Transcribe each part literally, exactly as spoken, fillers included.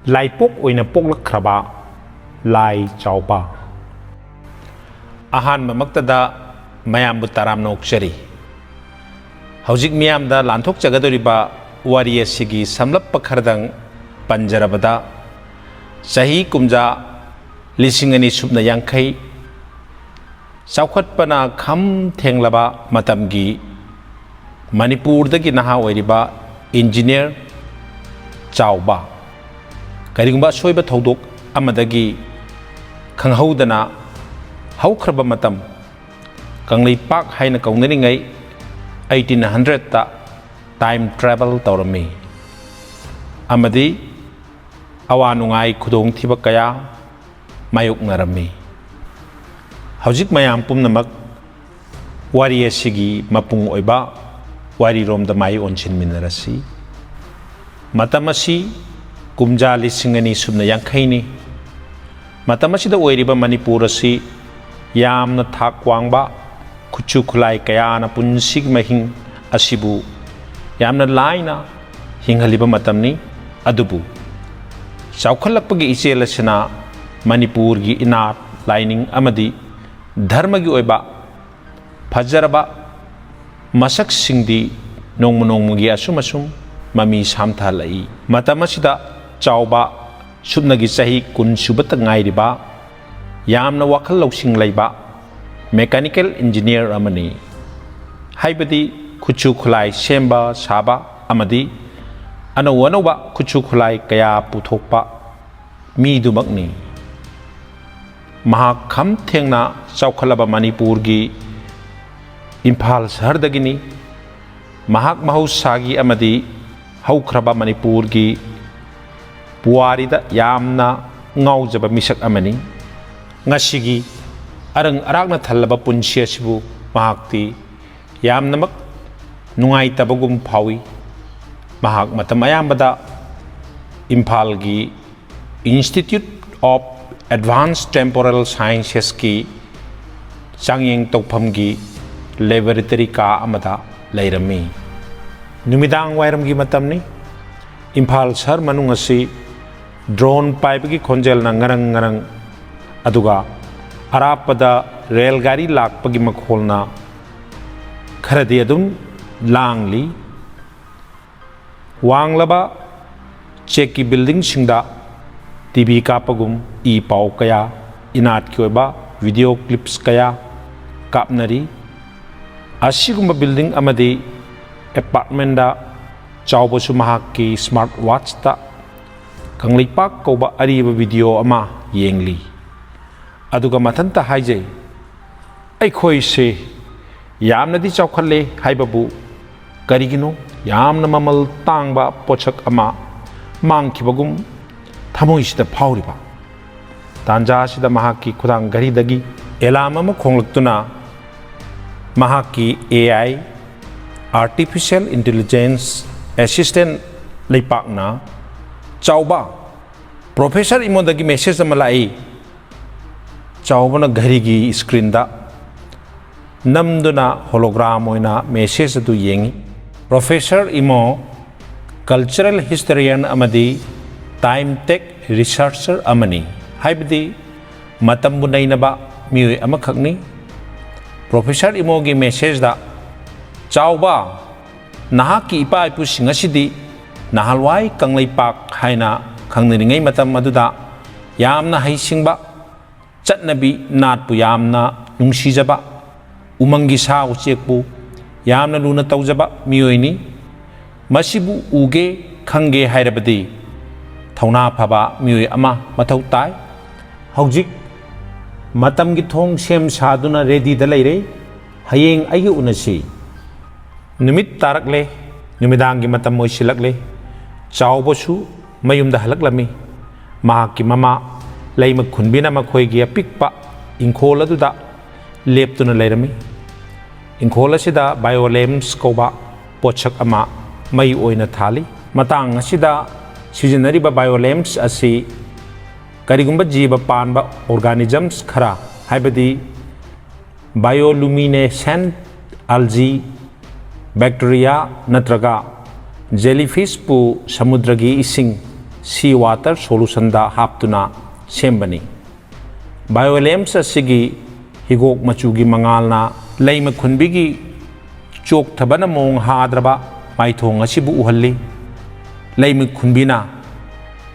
ꯂꯥꯏꯄꯣꯛ ꯑꯣꯏꯅ ꯄꯣꯛꯂꯛꯈ꯭ꯔꯕ ꯂꯥꯏ ꯆꯥꯎꯕ꯫ ꯑꯍꯥꯟꯕꯃꯛꯇꯗ ꯃꯌꯥꯝꯕꯨ ꯇꯔꯥꯝꯅ ꯑꯣꯛꯆꯔꯤ꯫ ꯍꯧꯖꯤꯛ ꯃꯤꯌꯥꯝꯗ ꯂꯥꯟꯊꯣꯛꯆꯒꯗꯧꯔꯤꯕ ꯋꯥꯔꯤ ꯑꯁꯤꯒꯤ ꯁꯝꯂꯞꯄ ꯈꯔꯗꯪ ꯄꯟꯖꯔꯕꯗ, ꯆꯍꯤ ꯀꯨꯝꯖꯥ ꯂꯤꯁꯤꯡ ꯑꯅꯤ ꯁꯨꯞꯅ ꯌꯥꯡꯈꯩ ꯆꯥꯎꯈꯠꯄꯅ ꯈꯝ ꯊꯦꯡꯂꯕ ꯃꯇꯝꯒꯤ ꯃꯅꯤꯄꯨꯔꯗꯒꯤ ꯅꯍꯥ ꯑꯣꯏꯔꯤꯕ ꯏꯟꯖꯤꯅꯤꯌꯔ ꯆꯥꯎꯕ, ꯀꯔꯤꯒꯨꯝꯕ ꯑꯁꯣꯏꯕ ꯊꯧꯗꯣꯛ ꯑꯃꯗꯒꯤ ꯈꯪꯍꯧꯗꯅ ꯍꯧꯈ꯭ꯔꯕ ꯃꯇꯝ, ꯀꯪꯂꯩꯄꯥꯛ ꯍꯥꯏꯅ ꯀꯧꯅꯔꯤꯉꯩ ꯑꯩꯠꯇꯤꯟ ꯍꯟꯗ꯭ꯔꯦꯠꯇ time travel ꯇꯧꯔꯝꯃꯤ ꯑꯃꯗꯤ ꯑꯋꯥ ꯅꯨꯡꯉꯥꯏ ꯈꯨꯗꯣꯡꯊꯤꯕ ꯀꯌꯥ ꯃꯥꯌꯣꯛꯅꯔꯝꯃꯤ꯫ ꯍꯧꯖꯤꯛ ꯃꯌꯥꯝ ꯄꯨꯝꯅꯃꯛ ꯋꯥꯔꯤ ꯑꯁꯤꯒꯤ ꯃꯄꯨꯡ ꯑꯣꯏꯕ ꯋꯥꯔꯤꯔꯣꯝꯗ ꯃꯥꯏ ꯑꯣꯟꯁꯤꯟꯃꯤꯟꯅꯔꯁꯤ꯫ ꯃꯇꯝ ꯑꯁꯤ ꯀꯨꯝꯖꯥ ꯂꯤꯁꯤꯡ ꯑꯅꯤ ꯁꯨꯞꯅ ꯌꯥꯡꯈꯩꯅꯤ꯫ ꯃꯇꯝ ꯑꯁꯤꯗ ꯑꯣꯏꯔꯤꯕ ꯃꯅꯤꯄꯨꯔ ꯑꯁꯤ ꯌꯥꯝꯅ ꯊꯥꯛ ꯋꯥꯡꯕ ꯈꯨꯠꯁꯨ ꯈꯨꯠꯂꯥꯏ ꯀꯌꯥꯅ ꯄꯨꯟꯁꯤꯒꯤ ꯃꯍꯤꯡ ꯑꯁꯤꯕꯨ ꯌꯥꯝꯅ ꯂꯥꯏꯅ ꯍꯤꯡꯍꯜꯂꯤꯕ ꯃꯇꯝꯅꯤ꯫ ꯑꯗꯨꯕꯨ ꯆꯥꯎꯈꯠꯂꯛꯄꯒꯤ ꯏꯆꯦꯜ ꯑꯁꯤꯅ ꯃꯅꯤꯄꯨꯔꯒꯤ ꯏꯅꯥꯠ, ꯂꯥꯏꯅꯤꯡ ꯑꯃꯗꯤ ꯙꯔꯃꯒꯤ ꯑꯣꯏꯕ ꯐꯖꯔꯕ ꯃꯁꯛꯁꯤꯡꯗꯤ ꯅꯣꯡꯃ ꯅꯣꯡꯃꯒꯤ ꯑꯁꯨꯝ ꯑꯁꯨꯝ ꯃꯃꯤ ꯁꯥꯝꯊꯍꯜꯂꯛꯏ꯫ ꯃꯇꯝ ꯑꯁꯤꯗ ꯆꯥꯎꯕ ꯁꯨꯞꯅꯒꯤ ꯆꯍꯤ ꯀꯨꯟ ꯁꯨꯕꯇ ꯉꯥꯏꯔꯤꯕ ꯌꯥꯝꯅ ꯋꯥꯈꯜ ꯂꯧꯁꯤꯡ ꯂꯩꯕ mechanical engineer ꯑꯃꯅꯤ꯫ ꯍꯥꯏꯕꯗꯤ ꯈꯨꯠꯁꯨ ꯈꯨꯠꯂꯥꯏ ꯁꯦꯝꯕ ꯁꯥꯕ ꯑꯃꯗꯤ ꯑꯅꯧ ꯑꯅꯧꯕ ꯈꯨꯠꯁꯨ ꯈꯨꯠꯂꯥꯏ ꯀꯌꯥ ꯄꯨꯊꯣꯛꯄ ꯃꯤꯗꯨꯃꯛꯅꯤ꯫ ꯃꯍꯥꯛ ꯈꯝ ꯊꯦꯡꯅ ꯆꯥꯎꯈꯠꯂꯕ ꯃꯅꯤꯄꯨꯔꯒꯤ ꯏꯝꯐꯥꯜ ꯁꯍꯔꯗꯒꯤꯅꯤ꯫ ꯃꯍꯥꯛ ꯃꯍꯧꯁꯥꯒꯤ ꯑꯃꯗꯤ ꯍꯧꯈ꯭ꯔꯕ ꯃꯅꯤꯄꯨꯔꯒꯤ ꯄꯨꯋꯥꯔꯤꯗ ꯌꯥꯝꯅ ꯉꯥꯎꯖꯕ ꯃꯤꯁꯛ ꯑꯃꯅꯤ꯫ ꯉꯁꯤꯒꯤ ꯑꯔꯪ ꯑꯔꯥꯛꯅ ꯊꯜꯂꯕ ꯄꯨꯟꯁꯤ ꯑꯁꯤꯕꯨ ꯃꯍꯥꯛꯇꯤ ꯌꯥꯝꯅꯃꯛ ꯅꯨꯡꯉꯥꯏꯇꯕꯒꯨꯝ ꯐꯥꯎꯏ꯫ ꯃꯍꯥꯛ ꯃꯇꯝ ꯑꯌꯥꯝꯕꯗ ꯏꯝꯐꯥꯜꯒꯤ Institute of Advanced Temporal Sciences ꯀꯤ ꯆꯥꯡꯌꯦꯡ ꯇꯧꯐꯝꯒꯤ laboratory ꯀꯥ ꯑꯃꯗ ꯂꯩꯔꯝꯃꯤ꯫ ꯅꯨꯃꯤꯗꯥꯡ ꯋꯥꯏꯔꯝꯒꯤ ꯃꯇꯝꯅꯤ꯫ ꯏꯝꯐꯥꯜ ꯁꯍꯔ ꯃꯅꯨꯡ ꯑꯁꯤ ꯗ꯭ꯔꯣꯟ ꯄꯥꯏꯕꯒꯤ ꯈꯣꯟꯖꯦꯜꯅ ꯉꯔꯪ ꯉꯔꯪ, ꯑꯗꯨꯒ ꯑꯔꯥꯞꯄꯗ ꯔꯦꯜ ꯒꯥꯔꯤ ꯂꯥꯛꯄꯒꯤ ꯃꯈꯣꯜꯅ ꯈꯔꯗꯤ ꯑꯗꯨꯝ ꯂꯥꯡꯂꯤ꯫ ꯋꯥꯡꯂꯕ ꯆꯦꯛꯀꯤ ꯕꯤꯜꯗꯤꯡꯁꯤꯡꯗ ꯇꯤ ꯚꯤ ꯀꯥꯞꯄꯒꯨꯝ ꯏ ꯄꯥꯎ ꯀꯌꯥ, ꯏꯅꯥꯠꯀꯤ ꯑꯣꯏꯕ ꯚꯤꯗꯤꯑꯣ ꯀ꯭ꯂꯤꯞꯁ ꯀꯌꯥ ꯀꯥꯞꯅꯔꯤ꯫ ꯑꯁꯤꯒꯨꯝꯕ ꯕꯤꯜꯗꯤꯡ ꯑꯃꯗꯤ ꯑꯦꯄꯥꯔꯠꯃꯦꯟꯗ ꯆꯥꯎꯕꯁꯨ ꯃꯍꯥꯛꯀꯤ ꯁ꯭ꯃꯥꯔꯠ ꯋꯥꯠꯆꯇ ꯀꯪꯂꯩꯄꯥꯛ ꯀꯧꯕ ꯑꯔꯤꯕ ꯚꯤꯗꯤꯑꯣ ꯑꯃ ꯌꯦꯡꯂꯤ꯫ ꯑꯗꯨꯒ ꯃꯊꯟꯇ ꯍꯥꯏꯖꯩ, "ꯑꯩꯈꯣꯏꯁꯦ ꯌꯥꯝꯅꯗꯤ ꯆꯥꯎꯈꯠꯂꯦ ꯍꯥꯏꯕꯕꯨ ꯀꯔꯤꯒꯤꯅꯣ ꯌꯥꯝꯅ ꯃꯃꯜ ꯇꯥꯡꯕ ꯄꯣꯠꯁꯛ ꯑꯃ ꯃꯥꯡꯈꯤꯕꯒꯨꯝ ꯊꯃꯣꯏꯁꯤꯗ ꯐꯥꯎꯔꯤꯕ?" ꯇꯥꯟꯖꯥ ꯑꯁꯤꯗ ꯃꯍꯥꯛꯀꯤ ꯈꯨꯗꯥꯡ ꯘꯔꯤꯗꯒꯤ ꯑꯦꯂꯥꯝ ꯑꯃ ꯈꯣꯡꯂꯛꯇꯨꯅ ꯃꯍꯥꯛꯀꯤ A I, Artificial Intelligence Assistant ꯂꯩꯄꯥꯛꯅ, "ꯆꯥꯎꯕ, ꯄ꯭ꯔꯣꯐꯦꯁꯔ ꯏꯃꯣꯗꯒꯤ ꯃꯦꯁꯦꯖ ꯑꯃ ꯂꯥꯛꯏ"꯫ ꯆꯥꯎꯕꯅ ꯘꯔꯤꯒꯤ ꯁ꯭ꯀ꯭ꯔꯤꯟꯗ ꯅꯝꯗꯨꯅ ꯍꯣꯂꯣꯒ꯭ꯔꯥꯝ ꯑꯣꯏꯅ ꯃꯦꯁꯦꯖ ꯑꯗꯨ ꯌꯦꯡꯏ꯫ "ꯄ꯭ꯔꯣꯐꯦꯁꯔ ꯏꯃꯣ ꯀꯜꯆꯔꯦꯜ ꯍꯤꯁꯇꯣꯔꯤꯌꯟ ꯑꯃꯗꯤ ꯇꯥꯏꯝ ꯇꯦꯛ ꯔꯤꯁꯔꯆꯔ ꯑꯃꯅꯤ, ꯍꯥꯏꯕꯗꯤ ꯃꯇꯝꯕꯨ ꯅꯩꯅꯕ ꯃꯤꯑꯣꯏ ꯑꯃꯈꯛꯅꯤ"꯫ ꯄ꯭ꯔꯣꯐꯦꯁꯔ ꯏꯃꯣꯒꯤ ꯃꯦꯁꯦꯖꯗ, "ꯆꯥꯎꯕ, ꯅꯍꯥꯛꯀꯤ ꯏꯄꯥ ꯏꯄꯨꯁꯤꯡ ꯑꯁꯤꯗꯤ ꯅꯍꯥꯟꯋꯥꯏ ꯀꯪꯂꯩꯄꯥꯛ ꯍꯥꯏꯅ ꯈꯪꯅꯔꯤꯉꯩ ꯃꯇꯝ ꯑꯗꯨꯗ ꯌꯥꯝꯅ ꯍꯩꯁꯤꯡꯕ, ꯆꯠꯅꯕꯤ ꯅꯥꯠꯄꯨ ꯌꯥꯝꯅ ꯅꯨꯡꯁꯤꯖꯕ, ꯎꯃꯪꯒꯤ ꯁꯥ ꯎꯆꯦꯛꯄꯨ ꯌꯥꯝꯅ ꯂꯨꯅ ꯇꯧꯖꯕ ꯃꯤꯑꯣꯏꯅꯤ꯫ ꯃꯁꯤꯕꯨ ꯎꯒꯦ, ꯈꯪꯒꯦ ꯍꯥꯏꯔꯕꯗꯤ ꯊꯧꯅꯥ ꯐꯕ ꯃꯤꯑꯣꯏ ꯑꯃ ꯃꯊꯧ ꯇꯥꯏ꯫ ꯍꯧꯖꯤꯛ ꯃꯇꯝꯒꯤ ꯊꯣꯡ ꯁꯦꯝ ꯁꯥꯗꯨꯅ ꯔꯦꯗꯤꯗ ꯂꯩꯔꯦ꯫ ꯍꯌꯦꯡ ꯑꯩꯒ ꯎꯅꯁꯤ"꯫ ꯅꯨꯃꯤꯠ ꯇꯥꯔꯛꯂꯦ, ꯅꯨꯃꯤꯗꯥꯡꯒꯤ ꯃꯇꯝ ꯑꯣꯏꯁꯤꯜꯂꯛꯂꯦ꯫ ꯆꯥꯎꯕꯁꯨ ꯃꯌꯨꯝꯗ ꯍꯜꯂꯛꯂꯝꯃꯤ꯫ ꯃꯍꯥꯛꯀꯤ ꯃꯃꯥ ꯂꯩꯃ ꯈꯨꯟꯕꯤꯅ ꯃꯈꯣꯏꯒꯤ ꯑꯄꯤꯛꯄ ꯏꯪꯈꯣꯜ ꯑꯗꯨꯗ ꯂꯦꯞꯇꯨꯅ ꯂꯩꯔꯝꯃꯤ꯫ ꯏꯪꯈꯣꯜ ꯑꯁꯤꯗ ꯕꯥꯏꯑꯣꯂꯦꯝꯁ ꯀꯧꯕ ꯄꯣꯠꯁꯛ ꯑꯃ ꯃꯩ ꯑꯣꯏꯅ ꯊꯥꯜꯂꯤ꯫ ꯃꯇꯥꯡ ꯑꯁꯤꯗ ꯁꯤꯖꯤꯟꯅꯔꯤꯕ ꯕꯥꯏꯑꯣꯂꯦꯝꯁ ꯑꯁꯤ ꯀꯔꯤꯒꯨꯝꯕ ꯖꯤꯕ ꯄꯥꯟꯕ ꯑꯣꯔꯒꯥꯅꯤꯖꯝꯁ ꯈꯔ, ꯍꯥꯏꯕꯗꯤ ꯕꯥꯏꯑꯣꯂꯨꯃꯤꯅꯦꯁꯦꯟꯠ ꯑꯜꯖꯤ, ꯕꯦꯛꯇꯔꯤꯌꯥ ꯅꯠꯇ꯭ꯔꯒ ꯖꯦꯂꯤꯐꯤꯁꯄꯨ ꯁꯃꯨꯗ꯭ꯔꯒꯤ ꯏꯁꯤꯡ sea water solutionꯗ ꯍꯥꯞꯇꯨꯅ ꯁꯦꯝꯕꯅꯤ꯫ Biolamps ꯑꯁꯤꯒꯤ ꯍꯤꯒꯣꯛ ꯃꯆꯨꯒꯤ ꯃꯉꯥꯜꯅ ꯂꯩꯃ ꯈꯨꯟꯕꯤꯒꯤ ꯆꯣꯛꯊꯕꯅ ꯃꯑꯣꯡ ꯍꯥꯗ꯭ꯔꯕ ꯃꯥꯏꯊꯣꯡ ꯑꯁꯤꯕꯨ ꯎꯍꯜꯂꯤ꯫ ꯂꯩꯃ ꯈꯨꯟꯕꯤꯅ,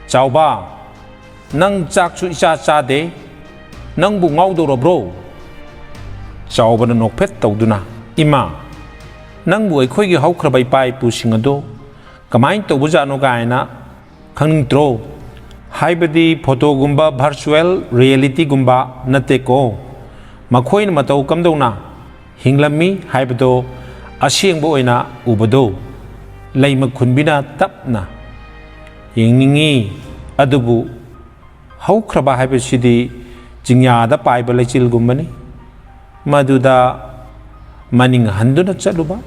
"ꯆꯥꯎꯕ, ꯅꯪ ꯆꯥꯛꯁꯨ ꯏꯆꯥ ꯆꯥꯗꯦ, ꯅꯪꯕꯨ ꯉꯥꯎꯗꯧꯔꯕ꯭ꯔꯣ?" ꯆꯥꯎꯕꯅ ꯅꯣꯛꯐꯦꯠ ꯇꯧꯗꯨꯅ, "ꯏꯃꯥ, ꯅꯪꯕꯨ ꯑꯩꯈꯣꯏꯒꯤ ꯍꯧꯈ꯭ꯔꯕ ꯏꯄꯥ ꯏꯄꯨꯁꯤꯡ ꯑꯗꯨ ꯀꯃꯥꯏꯅ ꯇꯧꯕꯖꯥꯠꯅꯣ ꯀꯥꯏꯅ ꯈꯪꯅꯤꯡꯗ꯭ꯔꯣ? ꯍꯥꯏꯕꯗꯤ photoꯒꯨꯝꯕ virtual realityꯒꯨꯝꯕ ꯅꯠꯇꯦꯀꯣ꯫ ꯃꯈꯣꯏꯅ ꯃꯇꯧ ꯀꯝꯗꯧꯅ ꯍꯤꯡꯂꯝꯃꯤ ꯍꯥꯏꯕꯗꯣ ꯑꯁꯦꯡꯕ ꯑꯣꯏꯅ ꯎꯕꯗꯣ꯫" ꯂꯩꯃ ꯈꯨꯟꯕꯤꯅ ꯇꯞꯅ, "ꯌꯦꯡꯅꯤꯡꯉꯤ, ꯑꯗꯨꯕꯨ ꯍꯧꯈ꯭ꯔꯕ ꯍꯥꯏꯕꯁꯤꯗꯤ ꯆꯤꯡꯌꯥꯗ ꯄꯥꯏꯕ ꯂꯩꯆꯤꯜꯒꯨꯝꯕꯅꯤ꯫ ꯃꯗꯨꯗ ꯃꯅꯤꯡ ꯍꯟꯗꯨꯅ ꯆꯠꯂꯨꯕ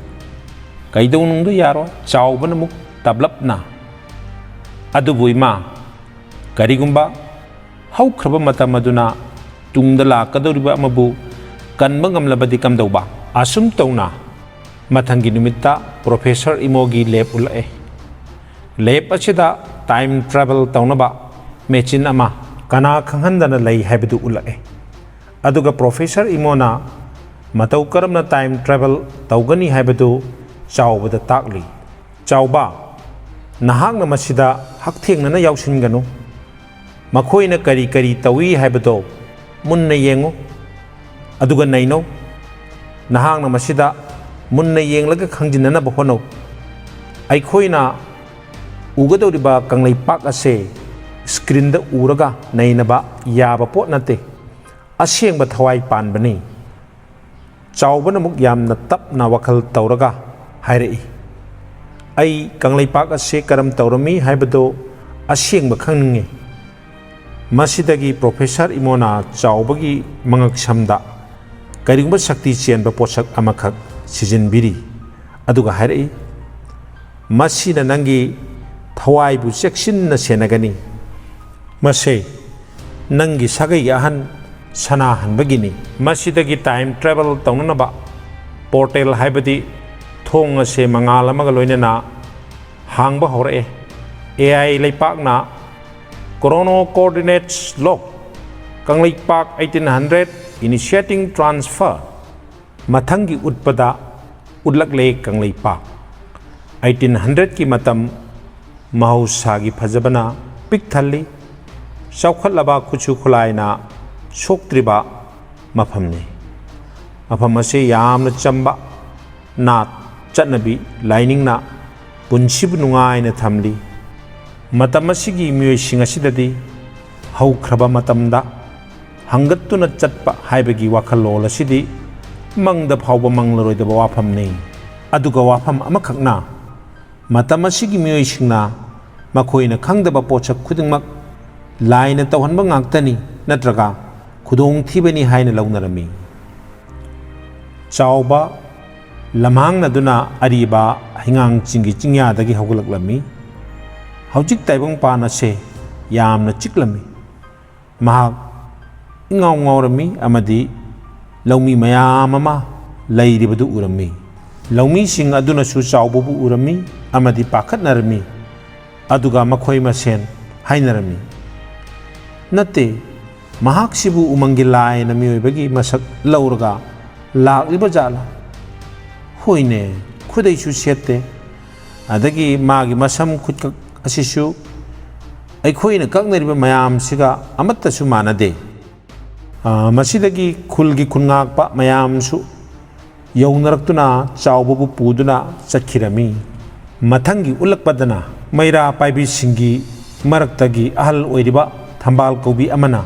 ꯀꯩꯗꯧꯅꯨꯡꯗ ꯌꯥꯔꯣꯏ꯫" ꯆꯥꯎꯕꯅ ꯑꯃꯨꯛ ꯇꯞꯂꯞꯅ, "ꯑꯗꯨꯕꯨ ꯏꯃꯥ, ꯀꯔꯤꯒꯨꯝꯕ ꯍꯧꯈ꯭ꯔꯕ ꯃꯇꯝ ꯑꯗꯨꯅ ꯇꯨꯡꯗ ꯂꯥꯛꯀꯗꯧꯔꯤꯕ ꯑꯃꯕꯨ ꯀꯟꯕ ꯉꯝꯂꯕꯗꯤ ꯀꯝꯗꯧꯕ?" ꯑꯁꯨꯝ ꯇꯧꯅ ꯃꯊꯪꯒꯤ ꯅꯨꯃꯤꯠꯇ Professor ꯏꯃꯣꯒꯤ lab ꯎꯠꯂꯛꯑꯦ꯫ Lab ꯑꯁꯤꯗ time travel ꯇꯧꯅꯕ machine ꯑꯃ ꯀꯅꯥ ꯈꯪꯍꯟꯗꯅ ꯂꯩ ꯍꯥꯏꯕꯗꯨ ꯎꯠꯂꯛꯑꯦ꯫ ꯑꯗꯨꯒ Professor ꯏꯃꯣꯅ ꯃꯇꯧ ꯀꯔꯝꯅ time travel ꯇꯧꯒꯅꯤ ꯍꯥꯏꯕꯗꯨ ꯆꯥꯎꯕꯗ ꯇꯥꯛꯂꯤ꯫ "ꯆꯥꯎꯕ, ꯅꯍꯥꯛꯅ ꯃꯁꯤꯗ ꯍꯛꯊꯦꯡꯅꯅ ꯌꯥꯎꯁꯤꯟꯒꯅꯨ꯫ ꯃꯈꯣꯏꯅ ꯀꯔꯤ ꯀꯔꯤ ꯇꯧꯏ ꯍꯥꯏꯕꯗꯣ ꯃꯨꯟꯅ ꯌꯦꯡꯉꯨ, ꯑꯗꯨꯒ ꯅꯩꯅꯧ꯫ ꯅꯍꯥꯛꯅ ꯃꯁꯤꯗ ꯃꯨꯟꯅ ꯌꯦꯡꯂꯒ ꯈꯪꯖꯤꯟꯅꯅꯕ ꯍꯣꯠꯅꯧ꯫ ꯑꯩꯈꯣꯏꯅ ꯎꯒꯗꯧꯔꯤꯕ ꯀꯪꯂꯩꯄꯥꯛ ꯑꯁꯦ screenꯗ ꯎꯔꯒ ꯅꯩꯅꯕ ꯌꯥꯕ ꯄꯣꯠ ꯅꯠꯇꯦ꯫ ꯑꯁꯦꯡꯕ ꯊꯋꯥꯏ ꯄꯥꯟꯕꯅꯤ꯫" ꯆꯥꯎꯕꯅ ꯑꯃꯨꯛ ꯌꯥꯝꯅ ꯇꯞꯅ ꯋꯥꯈꯜ ꯇꯧꯔꯒ ꯍꯥꯏꯔꯛꯏ, "ꯑꯩ ꯀꯪꯂꯩꯄꯥꯛ ꯑꯁꯦ ꯀꯔꯝ ꯇꯧꯔꯝꯃꯤ ꯍꯥꯏꯕꯗꯨ ꯑꯁꯦꯡꯕ ꯈꯪꯅꯤꯡꯉꯤ꯫" ꯃꯁꯤꯗꯒꯤ Professor ꯏꯃꯣꯅ ꯆꯥꯎꯕꯒꯤ ꯃꯉꯛꯁꯝꯗ ꯀꯔꯤꯒꯨꯝꯕ ꯁꯛꯇꯤ ꯆꯦꯟꯕ ꯄꯣꯠꯁꯛ ꯑꯃꯈꯛ ꯁꯤꯖꯤꯟꯕꯤꯔꯤ, ꯑꯗꯨꯒ ꯍꯥꯏꯔꯛꯏ, "ꯃꯁꯤꯅ ꯅꯪꯒꯤ ꯊꯋꯥꯏꯕꯨ ꯆꯦꯛꯁꯤꯟꯅ ꯁꯦꯟꯅꯒꯅꯤ꯫ ꯃꯁꯦ ꯅꯪꯒꯤ ꯁꯥꯒꯩꯒꯤ ꯑꯍꯟ ꯁꯅꯥꯍꯟꯕꯒꯤꯅꯤ꯫" ꯃꯁꯤꯗꯒꯤ time travel ꯇꯧꯅꯅꯕ portal, ꯍꯥꯏꯕꯗꯤ ꯊꯣꯡ ꯑꯁꯦ ꯃꯉꯥꯜ ꯑꯃꯒ ꯂꯣꯏꯅꯅ ꯍꯥꯡꯕ ꯍꯧꯔꯛꯑꯦ꯫ A I ꯂꯩꯄꯥꯛꯅ Chrono Coordinates Log, Kangleipak eighteen hundred initiating transfer, ꯃꯊꯪꯒꯤ ꯎꯠꯄꯗ ꯎꯠꯂꯛꯂꯦ꯫ ꯀꯪꯂꯩꯄꯥꯛ eighteen hundredꯀꯤ ꯃꯇꯝ ꯃꯍꯧꯁꯥꯒꯤ ꯐꯖꯕꯅ ꯄꯤꯛ ꯊꯜꯂꯤ꯫ ꯆꯥꯎꯈꯠꯂꯕ ꯈꯨꯠꯁꯨ ꯈꯨꯠꯂꯥꯏꯅ ꯁꯣꯛꯇ꯭ꯔꯤꯕ ꯃꯐꯝꯅꯤ꯫ ꯃꯐꯝ ꯑꯁꯤ ꯌꯥꯝꯅ ꯆꯝꯕ ꯅꯥꯠ, ꯆꯠꯅꯕꯤ, ꯂꯥꯏꯅꯤꯡꯅ ꯄꯨꯟꯁꯤꯕꯨ ꯅꯨꯡꯉꯥꯏꯅ ꯊꯝꯂꯤ꯫ ꯃꯇꯝ ꯑꯁꯤꯒꯤ ꯃꯤꯑꯣꯏꯁꯤꯡ ꯑꯁꯤꯗꯗꯤ ꯍꯧꯈ꯭ꯔꯕ ꯃꯇꯝꯗ ꯍꯪꯒꯠꯇꯨꯅ ꯆꯠꯄ ꯍꯥꯏꯕꯒꯤ ꯋꯥꯈꯜꯂꯣꯟ ꯑꯁꯤꯗꯤ ꯃꯪꯗ ꯐꯥꯎꯕ ꯃꯪꯂꯔꯣꯏꯗꯕ ꯋꯥꯐꯝꯅꯤ꯫ ꯑꯗꯨꯒ ꯋꯥꯐꯝ ꯑꯃꯈꯛꯅ, ꯃꯇꯝ ꯑꯁꯤꯒꯤ ꯃꯤꯑꯣꯏꯁꯤꯡꯅ ꯃꯈꯣꯏꯅ ꯈꯪꯗꯕ ꯄꯣꯠꯁꯛ ꯈꯨꯗꯤꯡꯃꯛ ꯂꯥꯏꯅ ꯇꯧꯍꯟꯕ ꯉꯥꯛꯇꯅꯤ, ꯅꯠꯇ꯭ꯔꯒ ꯈꯨꯗꯣꯡꯊꯤꯕꯅꯤ ꯍꯥꯏꯅ ꯂꯧꯅꯔꯝꯃꯤ꯫ ꯆꯥꯎꯕ ꯂꯝꯍꯥꯡꯅꯗꯨꯅ ꯑꯔꯤꯕ ꯍꯩꯉꯥꯡ ꯆꯤꯡꯒꯤ ꯆꯤꯡꯌꯥꯗꯒꯤ ꯍꯧꯒꯠꯂꯛꯂꯝꯃꯤ꯫ ꯍꯧꯖꯤꯛ ꯇꯥꯏꯕꯪꯄꯥꯟ ꯑꯁꯦ ꯌꯥꯝꯅ ꯆꯤꯛꯂꯝꯃꯤ꯫ ꯃꯍꯥꯛ ꯏꯉꯥꯎ ꯉꯥꯎꯔꯝꯃꯤ ꯑꯃꯗꯤ ꯂꯧꯃꯤ ꯃꯌꯥꯝ ꯑꯃ ꯂꯩꯔꯤꯕꯗꯨ ꯎꯔꯝꯃꯤ꯫ ꯂꯧꯃꯤꯁꯤꯡ ꯑꯗꯨꯅꯁꯨ ꯆꯥꯎꯕꯕꯨ ꯎꯔꯝꯃꯤ ꯑꯃꯗꯤ ꯄꯥꯈꯠꯅꯔꯝꯃꯤ꯫ ꯑꯗꯨꯒ ꯃꯈꯣꯏ ꯃꯁꯦꯟ ꯍꯥꯏꯅꯔꯝꯃꯤ, "ꯅꯠꯇꯦ, ꯃꯍꯥꯛꯁꯤꯕꯨ ꯎꯃꯪꯒꯤ ꯂꯥꯏꯅ ꯃꯤꯑꯣꯏꯕꯒꯤ ꯃꯁꯛ ꯂꯧꯔꯒ ꯂꯥꯛꯂꯤꯕ ꯖꯥꯠꯂꯥ? ꯍꯣꯏꯅꯦ, ꯈꯨꯗꯩꯁꯨ ꯁꯦꯠꯇꯦ꯫ ꯑꯗꯒꯤ ꯃꯥꯒꯤ ꯃꯁꯝ ꯈꯨꯠꯀꯛ ꯑꯁꯤꯁꯨ ꯑꯩꯈꯣꯏꯅ ꯀꯛꯅꯔꯤꯕ ꯃꯌꯥꯝꯁꯤꯒ ꯑꯃꯠꯇꯁꯨ ꯃꯥꯟꯅꯗꯦ"꯫ ꯑ, ꯃꯁꯤꯗꯒꯤ ꯈꯨꯜꯒꯤ ꯈꯨꯟꯉꯥꯛꯄ ꯃꯌꯥꯝꯁꯨ ꯌꯧꯅꯔꯛꯇꯨꯅ ꯆꯥꯎꯕꯕꯨ ꯄꯨꯗꯨꯅ ꯆꯠꯈꯤꯔꯝꯃꯤ꯫ ꯃꯊꯪꯒꯤ ꯎꯠꯂꯛꯄꯗꯅ ꯃꯩꯔꯥ ꯄꯥꯏꯕꯤꯁꯤꯡꯒꯤ ꯃꯔꯛꯇꯒꯤ ꯑꯍꯜ ꯑꯣꯏꯔꯤꯕ ꯊꯝꯕꯥꯜ ꯀꯧꯕꯤ ꯑꯃꯅ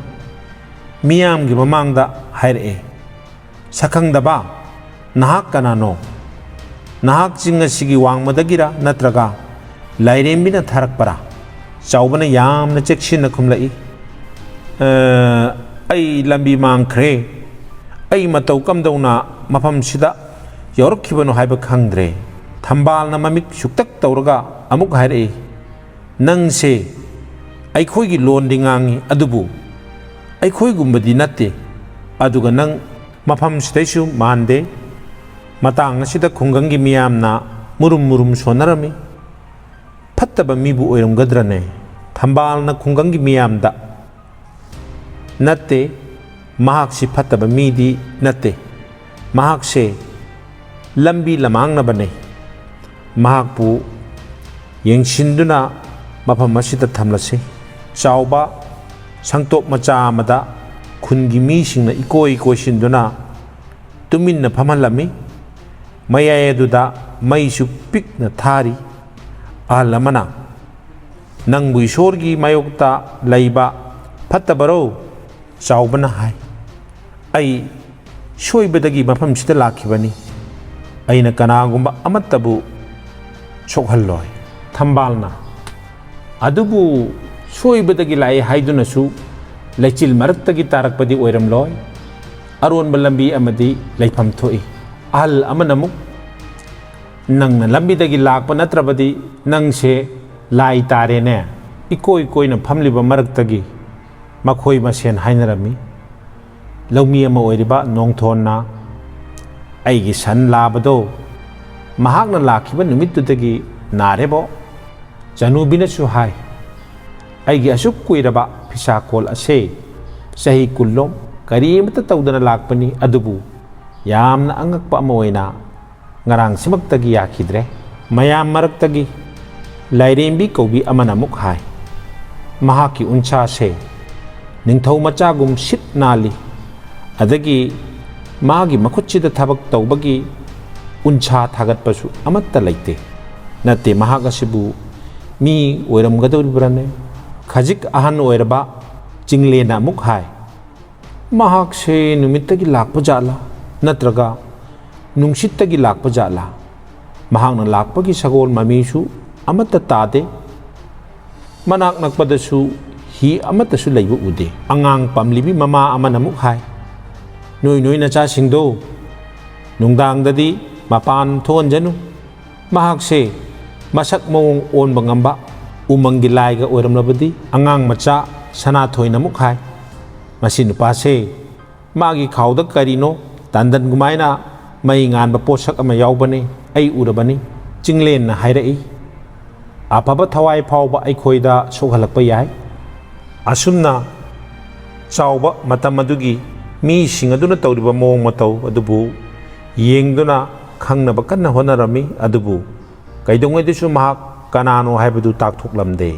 ꯃꯤꯌꯥꯝꯒꯤ ꯃꯃꯥꯡꯗ ꯍꯥꯏꯔꯛꯑꯦ, "ꯁꯛꯈꯪꯗꯕ, ꯅꯍꯥꯛ ꯀꯅꯥꯅꯣ? ꯅꯍꯥꯛ ꯆꯤꯡ ꯑꯁꯤꯒꯤ ꯋꯥꯡꯃꯗꯒꯤꯔ ꯅꯠꯇ꯭ꯔꯒ ꯂꯥꯏꯔꯦꯝꯕꯤꯅ ꯊꯥꯔꯛꯄꯔꯥ?" ꯆꯥꯎꯕꯅ ꯌꯥꯝꯅ ꯆꯦꯛꯁꯤꯟꯅ ꯈꯨꯝꯂꯛꯏ, "ꯑ, ꯑꯩ ꯂꯝꯕꯤ ꯃꯥꯡꯈ꯭ꯔꯦ꯫ ꯑꯩ ꯃꯇꯧ ꯀꯝꯗꯧꯅ ꯃꯐꯝꯁꯤꯗ ꯌꯧꯔꯛꯈꯤꯕꯅꯣ ꯍꯥꯏꯕ ꯈꯪꯗ꯭ꯔꯦ"꯫ ꯊꯝꯕꯥꯜꯅ ꯃꯃꯤꯠ ꯁꯨꯛꯇꯛ ꯇꯧꯔꯒ ꯑꯃꯨꯛ ꯍꯥꯏꯔꯛꯏ, "ꯅꯪꯁꯦ ꯑꯩꯈꯣꯏꯒꯤ ꯂꯣꯟꯗꯤ ꯉꯥꯡꯉꯤ, ꯑꯗꯨꯕꯨ ꯑꯩꯈꯣꯏꯒꯨꯝꯕꯗꯤ ꯅꯠꯇꯦ꯫ ꯑꯗꯨꯒ ꯅꯪ ꯃꯐꯝꯁꯤꯗꯩꯁꯨ ꯃꯥꯟꯗꯦ"꯫ ꯃꯇꯥꯡ ꯑꯁꯤꯗ ꯈꯨꯡꯒꯪꯒꯤ ꯃꯤꯌꯥꯝꯅ ꯃꯨꯔꯨꯝ ꯃꯨꯔꯨꯝ ꯁꯣꯟꯅꯔꯝꯃꯤ꯫ ꯐꯠꯇꯕ ꯃꯤꯕꯨ ꯑꯣꯏꯔꯝꯒꯗ꯭ꯔꯅꯦ? ꯊꯝꯕꯥꯜꯅ ꯈꯨꯡꯒꯪꯒꯤ ꯃꯤꯌꯥꯝꯗ, "ꯅꯠꯇꯦ, ꯃꯍꯥꯛꯁꯤ ꯐꯠꯇꯕ ꯃꯤꯗꯤ ꯅꯠꯇꯦ꯫ ꯃꯍꯥꯛꯁꯦ ꯂꯝꯕꯤ ꯂꯃꯥꯡꯅꯕꯅꯦ꯫ ꯃꯍꯥꯛꯄꯨ ꯌꯦꯡꯁꯤꯟꯗꯨꯅ ꯃꯐꯝ ꯑꯁꯤꯗ ꯊꯝꯂꯁꯤ꯫" ꯆꯥꯎꯕ ꯁꯪꯇꯣꯞ ꯃꯆꯥ ꯑꯃꯗ ꯈꯨꯟꯒꯤ ꯃꯤꯁꯤꯡꯅ ꯏꯀꯣꯏ ꯀꯣꯏꯁꯤꯟꯗꯨꯅ ꯇꯨꯃꯤꯟꯅ ꯐꯝꯍꯜꯂꯝꯃꯤ꯫ ꯃꯌꯥꯏ ꯑꯗꯨꯗ ꯃꯩꯁꯨ ꯄꯤꯛꯅ ꯊꯥꯔꯤ꯫ ꯑꯍꯜ ꯑꯃꯅ, "ꯅꯪꯕꯨ ꯏꯁꯣꯔꯒꯤ ꯃꯥꯌꯣꯛꯇ ꯂꯩꯕ ꯐꯠꯇꯕꯔꯣ?" ꯆꯥꯎꯕꯅ ꯍꯥꯏ꯫ "ꯑꯩ ꯁꯣꯏꯕꯗꯒꯤ ꯃꯐꯝꯁꯤꯗ ꯂꯥꯛꯈꯤꯕꯅꯤ꯫ ꯑꯩꯅ ꯀꯅꯥꯒꯨꯝꯕ ꯑꯃꯠꯇꯕꯨ ꯁꯣꯛꯍꯜꯂꯣꯏ꯫" ꯊꯝꯕꯥꯜꯅ, "ꯑꯗꯨꯕꯨ ꯁꯣꯏꯕꯗꯒꯤ ꯂꯥꯛꯏ ꯍꯥꯏꯗꯨꯅꯁꯨ ꯂꯩꯆꯤꯜ ꯃꯔꯛꯇꯒꯤ ꯇꯥꯔꯛꯄꯗꯤ ꯑꯣꯏꯔꯝꯂꯣꯏ꯫ ꯑꯔꯣꯟꯕ ꯂꯝꯕꯤ ꯑꯃꯗꯤ ꯂꯩꯐꯝ ꯊꯣꯛꯏ꯫" ꯑꯍꯜ ꯑꯃꯅ ꯑꯃꯨꯛ, "ꯅꯪꯅ ꯂꯝꯕꯤꯗꯒꯤ ꯂꯥꯛꯄ ꯅꯠꯇ꯭ꯔꯕꯗꯤ ꯅꯪꯁꯦ ꯂꯥꯏ ꯇꯥꯔꯦꯅꯦ꯫" ꯏꯀꯣꯏ ꯀꯣꯏꯅ ꯐꯝꯂꯤꯕ ꯃꯔꯛꯇꯒꯤ ꯃꯈꯣꯏ ꯃꯁꯦꯟ ꯍꯥꯏꯅꯔꯝꯃꯤ꯫ ꯂꯧꯃꯤ ꯑꯃ ꯑꯣꯏꯔꯤꯕ ꯅꯣꯡꯊꯣꯟꯅ, "ꯑꯩꯒꯤ ꯁꯟ ꯂꯥꯕꯗꯣ ꯃꯍꯥꯛꯅ ꯂꯥꯛꯈꯤꯕ ꯅꯨꯃꯤꯠꯇꯨꯗꯒꯤ ꯅꯥꯔꯦꯕꯣ꯫" ꯆꯅꯨꯕꯤꯅꯁꯨ ꯍꯥꯏ, "ꯑꯩꯒꯤ ꯑꯁꯨꯛ ꯀꯨꯏꯔꯕ ꯐꯤꯁꯥꯀꯣꯜ ꯑꯁꯦ ꯆꯍꯤ ꯀꯨꯟꯂꯣꯝ ꯀꯔꯤꯃꯇ ꯇꯧꯗꯅ ꯂꯥꯛꯄꯅꯤ, ꯑꯗꯨꯕꯨ ꯌꯥꯝꯅ ꯑꯉꯛꯄ ꯑꯃ ꯑꯣꯏꯅ ꯉꯔꯥꯡꯁꯤꯃꯛꯇꯒꯤ ꯌꯥꯈꯤꯗ꯭ꯔꯦ꯫" ꯃꯌꯥꯝ ꯃꯔꯛꯇꯒꯤ ꯂꯥꯏꯔꯦꯝꯕꯤ ꯀꯧꯕꯤ ꯑꯃꯅ ꯑꯃꯨꯛ ꯍꯥꯏ, "ꯃꯍꯥꯛꯀꯤ ꯎꯟꯁꯥꯁꯦ ꯅꯤꯡꯊꯧ ꯃꯆꯥꯒꯨꯝ ꯁꯤꯠ ꯅꯥꯜꯂꯤ꯫ ꯑꯗꯒꯤ ꯃꯥꯒꯤ ꯃꯈꯨꯠꯁꯤꯗ ꯊꯕꯛ ꯇꯧꯕꯒꯤ ꯎꯟꯁꯥ ꯊꯥꯒꯠꯄꯁꯨ ꯑꯃꯠꯇ ꯂꯩꯇꯦ꯫ ꯅꯠꯇꯦ, ꯃꯍꯥꯛ ꯑꯁꯤꯕꯨ ꯃꯤ ꯑꯣꯏꯔꯝꯒꯗꯧꯔꯤꯕ꯭ꯔꯥꯅꯦ?" ꯈꯖꯤꯛ ꯑꯍꯟ ꯑꯣꯏꯔꯕ ꯆꯤꯡꯂꯦꯟꯅ ꯑꯃꯨꯛ ꯍꯥꯏ, "ꯃꯍꯥꯛꯁꯦ ꯅꯨꯃꯤꯠꯇꯒꯤ ꯂꯥꯛꯄ ꯖꯥꯠꯂꯥ, ꯅꯠꯇ꯭ꯔꯒ ꯅꯨꯡꯁꯤꯠꯇꯒꯤ ꯂꯥꯛꯄ ꯖꯥꯠꯂꯥ? ꯃꯍꯥꯛꯅ ꯂꯥꯛꯄꯒꯤ ꯁꯒꯣꯜ ꯃꯃꯤꯁꯨ ꯑꯃꯠꯇ ꯇꯥꯗꯦ꯫ ꯃꯅꯥꯛ ꯅꯛꯄꯗꯁꯨ ꯍꯤ ꯑꯃꯠꯇꯁꯨ ꯂꯩꯕ ꯎꯗꯦ꯫" ꯑꯉꯥꯡ ꯄꯝꯂꯤꯕꯤ ꯃꯃꯥ ꯑꯃꯅ ꯑꯃꯨꯛ ꯍꯥꯏ, "ꯅꯣꯏ ꯅꯣꯏ ꯅꯆꯥꯁꯤꯡꯗꯣ ꯅꯨꯡꯗꯥꯡꯗꯗꯤ ꯃꯄꯥꯟ ꯊꯣꯛꯍꯟꯖꯅꯨ꯫ ꯃꯍꯥꯛꯁꯦ ꯃꯁꯛ ꯃꯑꯣꯡ ꯑꯣꯟꯕ ꯉꯝꯕ ꯎꯃꯪꯒꯤ ꯂꯥꯏꯒ ꯑꯣꯏꯔꯝꯂꯕꯗꯤ꯫" ꯑꯉꯥꯡ ꯃꯆꯥ ꯁꯅꯥꯊꯣꯏꯅ ꯑꯃꯨꯛ ꯍꯥꯏ, "ꯃꯁꯤ ꯅꯨꯄꯥꯁꯦ, ꯃꯥꯒꯤ ꯈꯥꯎꯗ ꯀꯔꯤꯅꯣ ꯇꯟꯗꯟꯒꯨꯃꯥꯏꯅ ꯃꯩ ꯉꯥꯟꯕ ꯄꯣꯠꯁꯛ ꯑꯃ ꯌꯥꯎꯕꯅꯤ, ꯑꯩ ꯎꯔꯕꯅꯤ꯫" ꯆꯤꯡꯂꯦꯟꯅ ꯍꯥꯏꯔꯛꯏ, ꯑꯐꯕ ꯊꯋꯥꯏ ꯐꯥꯎꯕ ꯑꯩꯈꯣꯏꯗ ꯁꯣꯛꯍꯜꯂꯛꯄ ꯌꯥꯏ꯫ ꯑꯁꯨꯝꯅ ꯆꯥꯎꯕ ꯃꯇꯝ ꯑꯗꯨꯒꯤ ꯃꯤꯁꯤꯡ ꯑꯗꯨꯅ ꯇꯧꯔꯤꯕ ꯃꯑꯣꯡ ꯃꯇꯧ ꯑꯗꯨꯕꯨ ꯌꯦꯡꯗꯨꯅ ꯈꯪꯅꯕ ꯀꯟꯅ ꯍꯣꯠꯅꯔꯝꯃꯤ꯫ ꯑꯗꯨꯕꯨ ꯀꯩꯗꯧꯉꯩꯗꯁꯨ ꯃꯍꯥꯛ ꯀꯅꯥꯅꯣ ꯍꯥꯏꯕꯗꯨ ꯇꯥꯛꯊꯣꯛꯂꯝꯗꯦ꯫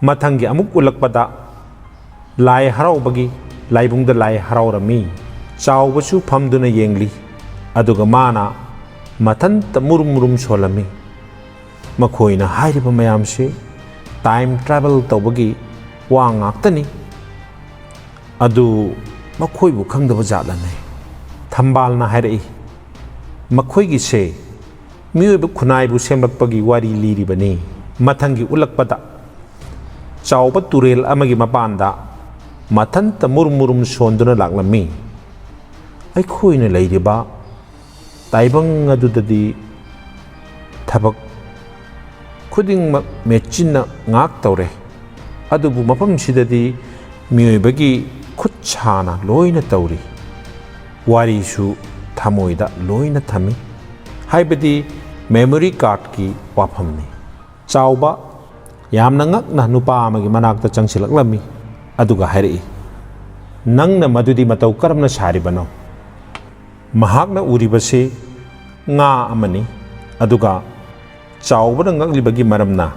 ꯃꯊꯪꯒꯤ ꯑꯃꯨꯛ ꯎꯠꯂꯛꯄꯗ ꯂꯥꯏ ꯍꯔꯥꯎꯕꯒꯤ ꯂꯥꯏꯕꯨꯡꯗ ꯂꯥꯏ ꯍꯔꯥꯎꯔꯝꯃꯤ꯫ ꯆꯥꯎꯕꯁꯨ ꯐꯝꯗꯨꯅ ꯌꯦꯡꯂꯤ꯫ ꯑꯗꯨꯒ ꯃꯥꯅ ꯃꯊꯟꯇ ꯃꯨꯔꯨꯝ ꯃꯨꯔꯨꯝ ꯁꯣꯜꯂꯝꯃꯤ꯫ ꯃꯈꯣꯏꯅ ꯍꯥꯏꯔꯤꯕ ꯃꯌꯥꯝꯁꯤ time travel ꯇꯧꯕꯒꯤ ꯋꯥ ꯉꯥꯛꯇꯅꯤ꯫ ꯑꯗꯨ ꯃꯈꯣꯏꯕꯨ ꯈꯪꯗꯕ ꯖꯥꯠꯂꯅꯦ? ꯊꯝꯕꯥꯜꯅ ꯍꯥꯏꯔꯛꯏ, "ꯃꯈꯣꯏꯒꯤꯁꯦ ꯃꯤꯑꯣꯏꯕ ꯈꯨꯟꯅꯥꯏꯕꯨ ꯁꯦꯝꯂꯛꯄꯒꯤ ꯋꯥꯔꯤ ꯂꯤꯔꯤꯕꯅꯤ꯫ ꯃꯊꯪꯒꯤ ꯎꯠꯂꯛꯄꯗ ꯆꯥꯎꯕ ꯇꯨꯔꯦꯜ ꯑꯃꯒꯤ ꯃꯄꯥꯟꯗ ꯃꯊꯟꯇ ꯃꯨꯔꯨꯝ ꯃꯨꯔꯨꯝ ꯁꯣꯟꯗꯨꯅ ꯂꯥꯛꯂꯝꯃꯤ꯫ ꯑꯩꯈꯣꯏꯅ ꯂꯩꯔꯤꯕ ꯇꯥꯏꯕꯪ ꯑꯗꯨꯗꯗꯤ ꯊꯕꯛ ꯈꯨꯗꯤꯡꯃꯛ ꯃꯦꯆꯤꯟꯅ ꯉꯥꯛ ꯇꯧꯔꯦ꯫ ꯑꯗꯨꯕꯨ ꯃꯐꯝꯁꯤꯗꯗꯤ ꯃꯤꯑꯣꯏꯕꯒꯤ ꯈꯨꯠ ꯁꯥꯅ ꯂꯣꯏꯅ ꯇꯧꯔꯤ꯫ ꯋꯥꯔꯤꯁꯨ ꯊꯃꯣꯏꯗ ꯂꯣꯏꯅ ꯊꯝꯃꯤ", ꯍꯥꯏꯕꯗꯤ memory cardꯀꯤ ꯋꯥꯐꯝꯅꯤ꯫ ꯆꯥꯎꯕ ꯌꯥꯝꯅ ꯉꯛꯅ ꯅꯨꯄꯥ ꯑꯃꯒꯤ ꯃꯅꯥꯛꯇ ꯆꯪꯁꯤꯜꯂꯛꯂꯝꯃꯤ꯫ ꯑꯗꯨꯒ ꯍꯥꯏꯔꯛꯏ, "ꯅꯪꯅ ꯃꯗꯨꯗꯤ ꯃꯇꯧ ꯀꯔꯝꯅ ꯁꯥꯔꯤꯕꯅꯣ?" ꯃꯍꯥꯛꯅ ꯎꯔꯤꯕꯁꯤ ꯉꯥ ꯑꯃꯅꯤ꯫ ꯑꯗꯨꯒ ꯆꯥꯎꯕꯅ ꯉꯛꯂꯤꯕꯒꯤ ꯃꯔꯝꯅ,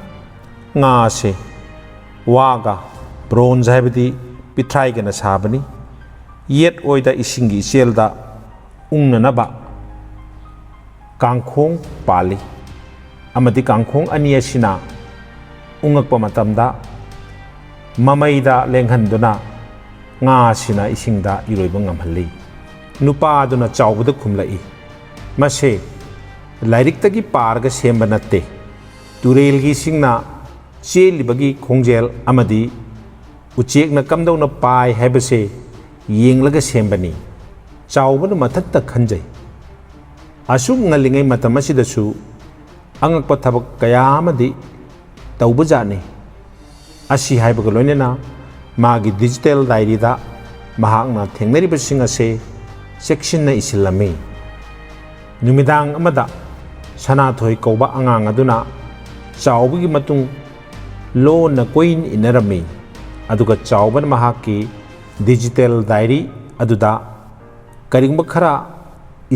ꯉꯥ ꯑꯁꯤ ꯋꯥꯒ bronze ꯍꯥꯏꯕꯗꯤ ꯄꯤꯊ꯭ꯔꯥꯏꯒꯅ ꯁꯥꯕꯅꯤ꯫ ꯌꯦꯠ ꯑꯣꯏꯗ ꯏꯁꯤꯡꯒꯤ ꯏꯆꯦꯜꯗ ꯎꯪꯅꯅꯕ ꯀꯥꯡꯈꯣꯡ ꯄꯥꯜꯂꯤ꯫ ꯑꯃꯗꯤ ꯀꯥꯡꯈꯣꯡ ꯑꯅꯤ ꯑꯁꯤꯅ ꯎꯪꯉꯛꯄ ꯃꯇꯝꯗ ꯃꯃꯩꯗ ꯂꯦꯡꯍꯟꯗꯨꯅ ꯉꯥ ꯑꯁꯤꯅ ꯏꯁꯤꯡꯗ ꯏꯔꯣꯏꯕ ꯉꯝꯍꯜꯂꯤ꯫ ꯅꯨꯄꯥ ꯑꯗꯨꯅ ꯆꯥꯎꯕꯗ ꯈꯨꯝꯂꯛꯏ, "ꯃꯁꯦ ꯂꯥꯏꯔꯤꯛꯇꯒꯤ ꯄꯥꯔꯒ ꯁꯦꯝꯕ ꯅꯠꯇꯦ꯫ ꯇꯨꯔꯦꯜꯒꯤ ꯏꯁꯤꯡꯅ ꯆꯦꯜꯂꯤꯕꯒꯤ ꯈꯣꯡꯖꯦꯜ ꯑꯃꯗꯤ ꯎꯆꯦꯛꯅ ꯀꯝꯗꯧꯅ ꯄꯥꯏ ꯍꯥꯏꯕꯁꯦ ꯌꯦꯡꯂꯒ ꯁꯦꯝꯕꯅꯤ꯫" ꯆꯥꯎꯕꯅ ꯃꯊꯟꯇ ꯈꯟꯖꯩ꯫ ꯑꯁꯨꯛ ꯉꯜꯂꯤꯉꯩ ꯃꯇꯝ ꯑꯁꯤꯗꯁꯨ ꯑꯉꯛꯄ ꯊꯕꯛ ꯀꯌꯥ ꯑꯃꯗꯤ ꯇꯧꯕꯖꯥꯠꯅꯤ꯫ ꯑꯁꯤ ꯍꯥꯏꯕꯒ ꯂꯣꯏꯅꯅ ꯃꯥꯒꯤ digital diaryꯗ ꯃꯍꯥꯛꯅ ꯊꯦꯡꯅꯔꯤꯕꯁꯤꯡ ꯑꯁꯤ ꯆꯦꯛꯁꯤꯟꯅ ꯏꯁꯤꯜꯂꯝꯃꯤ꯫ ꯅꯨꯃꯤꯗꯥꯡ ꯑꯃꯗ ꯁꯅꯥꯊꯣꯏ ꯀꯧꯕ ꯑꯉꯥꯡ ꯑꯗꯨꯅ ꯆꯥꯎꯕꯒꯤ ꯃꯇꯨꯡ ꯂꯣꯟꯅ ꯀꯣꯏꯏꯟ ꯏꯟꯅꯔꯝꯃꯤ꯫ ꯑꯗꯨꯒ ꯆꯥꯎꯕꯅ ꯃꯍꯥꯛꯀꯤ digital diary ꯑꯗꯨꯗ ꯀꯔꯤꯒꯨꯝꯕ ꯈꯔ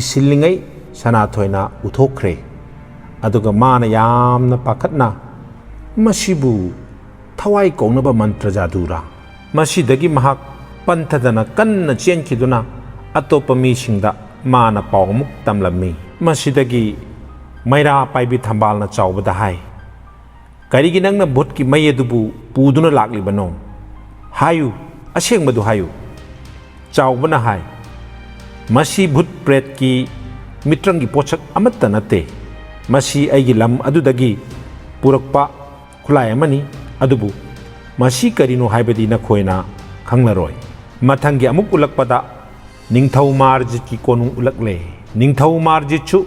ꯏꯁꯤꯜꯂꯤꯉꯩ ꯁꯅꯥꯊꯣꯏꯅ ꯎꯊꯣꯛꯈ꯭ꯔꯦ꯫ ꯑꯗꯨꯒ ꯃꯥꯅ ꯌꯥꯝꯅ ꯄꯥꯈꯠꯅ, "ꯃꯁꯤꯕꯨ ꯊꯋꯥꯏ ꯀꯧꯅꯕ ꯃꯟꯇ꯭ꯔ ꯖꯥꯗꯨꯔꯥ?" ꯃꯁꯤꯗꯒꯤ ꯃꯍꯥꯛ ꯄꯟꯊꯗꯅ ꯀꯟꯅ ꯆꯦꯟꯈꯤꯗꯨꯅ ꯑꯇꯣꯞꯄ ꯃꯤꯁꯤꯡꯗ ꯃꯥꯅ ꯄꯥꯎ ꯑꯃꯨꯛ ꯇꯝꯂꯝꯃꯤ꯫ ꯃꯁꯤꯗꯒꯤ ꯃꯩꯔꯥ ꯄꯥꯏꯕꯤ ꯊꯝꯕꯥꯜꯅ ꯆꯥꯎꯕꯗ ꯍꯥꯏ, "ꯀꯔꯤꯒꯤ ꯅꯪꯅ ꯚꯨꯠꯀꯤ ꯃꯩ ꯑꯗꯨꯕꯨ ꯄꯨꯗꯨꯅ ꯂꯥꯛꯂꯤꯕꯅꯣ? ꯍꯥꯏꯌꯨ, ꯑꯁꯦꯡꯕꯗꯨ ꯍꯥꯏꯌꯨ꯫" ꯆꯥꯎꯕꯅ ꯍꯥꯏ, "ꯃꯁꯤ ꯚꯨꯠ ꯄ꯭ꯔꯦꯠꯀꯤ ꯃꯤꯇ꯭ꯔꯪꯒꯤ ꯄꯣꯠꯁꯛ ꯑꯃꯠꯇ ꯅꯠꯇꯦ꯫ ꯃꯁꯤ ꯑꯩꯒꯤ ꯂꯝ ꯑꯗꯨꯗꯒꯤ ꯄꯨꯔꯛꯄ ꯈꯨꯠꯂꯥꯏ ꯑꯃꯅꯤ, ꯑꯗꯨꯕꯨ ꯃꯁꯤ ꯀꯔꯤꯅꯣ ꯍꯥꯏꯕꯗꯤ ꯅꯈꯣꯏꯅ ꯈꯪꯂꯔꯣꯏ꯫" ꯃꯊꯪꯒꯤ ꯑꯃꯨꯛ ꯎꯠꯂꯛꯄꯗ ꯅꯤꯡꯊꯧ ꯃꯥꯔꯖꯤꯠꯀꯤ ꯀꯣꯅꯨꯡ ꯎꯠꯂꯛꯂꯦ꯫ ꯅꯤꯡꯊꯧ ꯃꯥꯔꯖꯤꯠꯁꯨ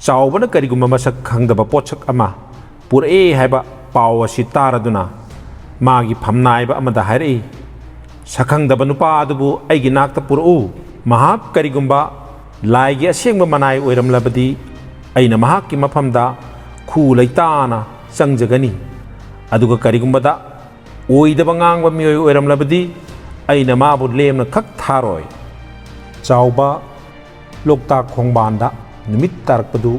ꯆꯥꯎꯕꯅ ꯀꯔꯤꯒꯨꯝꯕ ꯃꯁꯛ ꯈꯪꯗꯕ ꯄꯣꯠꯁꯛ ꯑꯃ ꯄꯨꯔꯛꯑꯦ ꯍꯥꯏꯕ ꯄꯥꯎ ꯑꯁꯤ ꯇꯥꯔꯗꯨꯅ ꯃꯥꯒꯤ ꯐꯝꯅꯥꯏꯕ ꯑꯃꯗ ꯍꯥꯏꯔꯛꯏ, "ꯁꯛꯈꯪꯗꯕ ꯅꯨꯄꯥ ꯑꯗꯨꯕꯨ ꯑꯩꯒꯤ ꯅꯥꯛꯇ ꯄꯨꯔꯛꯎ꯫ ꯃꯍꯥꯛ ꯀꯔꯤꯒꯨꯝꯕ ꯂꯥꯏꯒꯤ ꯑꯁꯦꯡꯕ ꯃꯅꯥꯏ ꯑꯣꯏꯔꯝꯂꯕꯗꯤ ꯑꯩꯅ ꯃꯍꯥꯛꯀꯤ ꯃꯐꯝꯗ ꯈꯨ ꯂꯩꯇꯥꯅ ꯆꯪꯖꯒꯅꯤ꯫ ꯑꯗꯨꯒ ꯀꯔꯤꯒꯨꯝꯕꯗ ꯑꯣꯏꯗꯕ ꯉꯥꯡꯕ ꯃꯤꯑꯣꯏ ꯑꯣꯏꯔꯝꯂꯕꯗꯤ ꯑꯩꯅ ꯃꯥꯕꯨ ꯂꯦꯝꯅ ꯈꯛ ꯊꯥꯔꯣꯏ꯫" ꯆꯥꯎꯕ ꯂꯣꯛꯇꯥꯛ ꯈꯣꯡꯕꯥꯟꯗ ꯅꯨꯃꯤꯠ ꯇꯥꯔꯛꯄꯗꯨ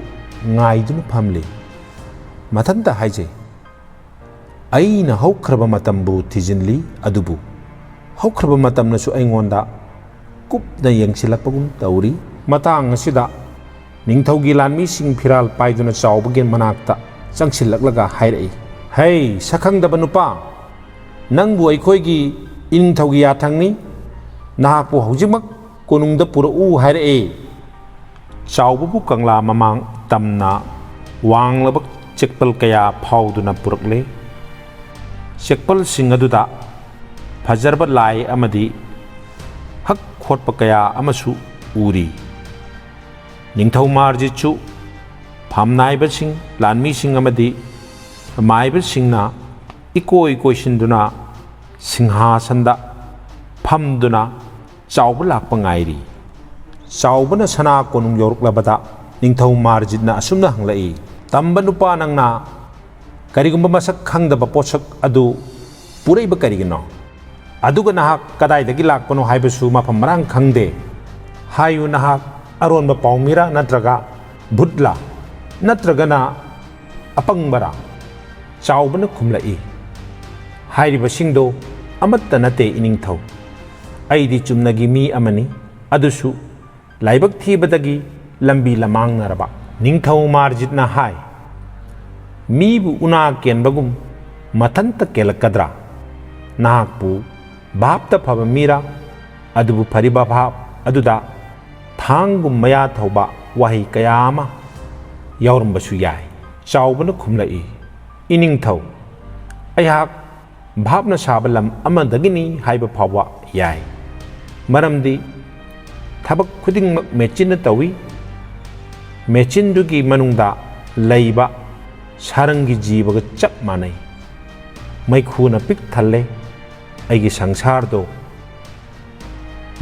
ꯉꯥꯏꯗꯨꯅ ꯐꯝꯂꯤ꯫ ꯃꯊꯟꯇ ꯍꯥꯏꯖꯩ, "ꯑꯩꯅ ꯍꯧꯈ꯭ꯔꯕ ꯃꯇꯝꯕꯨ ꯊꯤꯖꯤꯜꯂꯤ, ꯑꯗꯨꯕꯨ ꯍꯧꯈ꯭ꯔꯕ ꯃꯇꯝꯅꯁꯨ ꯑꯩꯉꯣꯟꯗ ꯀꯨꯞꯅ ꯌꯦꯡꯁꯤꯜꯂꯛꯄꯒꯨꯝ ꯇꯧꯔꯤ꯫" ꯃꯇꯥꯡ ꯑꯁꯤꯗ ꯅꯤꯡꯊꯧꯒꯤ ꯂꯥꯟꯃꯤꯁꯤꯡ ꯐꯤꯔꯥꯜ ꯄꯥꯏꯗꯨꯅ ꯆꯥꯎꯕꯒꯤ ꯃꯅꯥꯛꯇ ꯆꯪꯁꯤꯜꯂꯛꯂꯒ ꯍꯥꯏꯔꯛꯏ, "ꯍꯩ, ꯁꯛꯈꯪꯗꯕ ꯅꯨꯄꯥ, ꯅꯪꯕꯨ ꯑꯩꯈꯣꯏꯒꯤ ꯏꯅꯤꯡꯊꯧꯒꯤ ꯌꯥꯊꯪꯅꯤ, ꯅꯍꯥꯛꯄꯨ ꯍꯧꯖꯤꯛꯃꯛ ꯀꯣꯅꯨꯡꯗ ꯄꯨꯔꯛꯎ ꯍꯥꯏꯔꯛꯑꯦ꯫" ꯆꯥꯎꯕꯕꯨ ꯀꯪꯂꯥ ꯃꯃꯥꯡ ꯇꯝꯅ ꯋꯥꯡꯂꯕ ꯆꯦꯛꯄꯜ ꯀꯌꯥ ꯐꯥꯎꯗꯨꯅ ꯄꯨꯔꯛꯂꯦ꯫ ꯆꯦꯛꯄꯜꯁꯤꯡ ꯑꯗꯨꯗ ꯐꯖꯔꯕ ꯂꯥꯏ ꯑꯃꯗꯤ ꯍꯛ ꯈꯣꯠꯄ ꯀꯌꯥ ꯑꯃꯁꯨ ꯎꯔꯤ꯫ ꯅꯤꯡꯊꯧ ꯃꯥꯔꯖꯤꯠꯁꯨ ꯐꯝꯅꯥꯏꯕꯁꯤꯡ, ꯂꯥꯟꯃꯤꯁꯤꯡ ꯑꯃꯗꯤ ꯃꯥꯏꯕꯁꯤꯡꯅ ꯏꯀꯣꯏ ꯀꯣꯏꯁꯤꯟꯗꯨꯅ ꯁꯤꯡꯍꯥꯁꯟꯗ ꯐꯝꯗꯨꯅ ꯆꯥꯎꯕ ꯂꯥꯛꯄ ꯉꯥꯏꯔꯤ꯫ ꯆꯥꯎꯕꯅ ꯁꯅꯥ ꯀꯣꯅꯨꯡ ꯌꯧꯔꯛꯂꯕꯗ ꯅꯤꯡꯊꯧ ꯃꯥꯔꯖꯤꯠꯅ ꯑꯁꯨꯝꯅ ꯍꯪꯂꯛꯏ, "ꯇꯝꯕ ꯅꯨꯄꯥ, ꯅꯪꯅ ꯀꯔꯤꯒꯨꯝꯕ ꯃꯁꯛ ꯈꯪꯗꯕ ꯄꯣꯠꯁꯛ ꯑꯗꯨ ꯄꯨꯔꯛꯏꯕ ꯀꯔꯤꯒꯤꯅꯣ? ꯑꯗꯨꯒ ꯅꯍꯥꯛ ꯀꯗꯥꯏꯗꯒꯤ ꯂꯥꯛꯄꯅꯣ ꯍꯥꯏꯕꯁꯨ ꯃꯐꯝ ꯃꯔꯥꯡ ꯈꯪꯗꯦ꯫ ꯍꯥꯏꯌꯨ, ꯅꯍꯥꯛ ꯑꯔꯣꯟꯕ ꯄꯥꯎꯃꯤꯔꯥ ꯅꯠꯇ꯭ꯔꯒ ꯚꯨꯠꯂꯥ? ꯅꯠꯇ꯭ꯔꯒꯅ ꯑꯄꯪꯕꯔꯥ? ꯆꯥꯎꯕꯅ ꯈꯨꯝꯂꯛꯏ, ꯍꯥꯏꯔꯤꯕꯁꯤꯡꯗꯣ ꯑꯃꯠꯇ ꯅꯠꯇꯦ ꯏꯅꯤꯡꯊꯧ꯫ ꯑꯩꯗꯤ ꯆꯨꯝꯅꯒꯤ ꯃꯤ ꯑꯃꯅꯤ, ꯑꯗꯨꯁꯨ ꯂꯥꯏꯕꯛ ꯊꯤꯕꯗꯒꯤ ꯂꯝꯕꯤ ꯂꯃꯥꯡꯅꯔꯕ꯫ ꯅꯤꯡꯊꯧ ꯃꯥꯔꯖꯤꯠꯅ ꯍꯥꯏ, ꯃꯤꯕꯨ ꯎꯅꯥ ꯀꯦꯟꯕꯒꯨꯝ ꯃꯊꯟꯇ ꯀꯦꯜꯂꯛꯀꯗ꯭ꯔꯥ? ꯅꯍꯥꯛꯄꯨ ꯚꯥꯞꯇ ꯐꯕ ꯃꯤꯔꯥ? ꯑꯗꯨꯕꯨ ꯐꯔꯤꯕ ꯚꯥꯞ ꯑꯗꯨꯗ ꯊꯥꯡꯒꯨꯝ ꯃꯌꯥ ꯊꯧꯕ ꯋꯥꯍꯩ ꯀꯌꯥ ꯑꯃ ꯌꯥꯎꯔꯝꯕꯁꯨ ꯌꯥꯏ꯫ ꯆꯥꯎꯕꯅ ꯈꯨꯝꯂꯛꯏ, ꯏꯅꯤꯡꯊꯧ, ꯑꯩꯍꯥꯛ ꯚꯥꯞꯅ ꯁꯥꯕ ꯂꯝ ꯑꯃꯗꯒꯤꯅꯤ ꯍꯥꯏꯕ ꯐꯥꯎꯕ ꯌꯥꯏ꯫ ꯃꯔꯝꯗꯤ ꯊꯕꯛ ꯈꯨꯗꯤꯡꯃꯛ ꯃꯦꯆꯤꯟꯅ ꯇꯧꯏ꯫ ꯃꯦꯆꯤꯟꯗꯨꯒꯤ ꯃꯅꯨꯡꯗ ꯂꯩꯕ ꯁꯥꯔꯪꯒꯤ ꯖꯤꯕꯒ ꯆꯞ ꯃꯥꯟꯅꯩ꯫ ꯃꯩꯈꯨꯅ ꯄꯤꯛ ꯊꯜꯂꯦ꯫ ꯑꯩꯒꯤ ꯁꯪꯁꯥꯔꯗꯣ,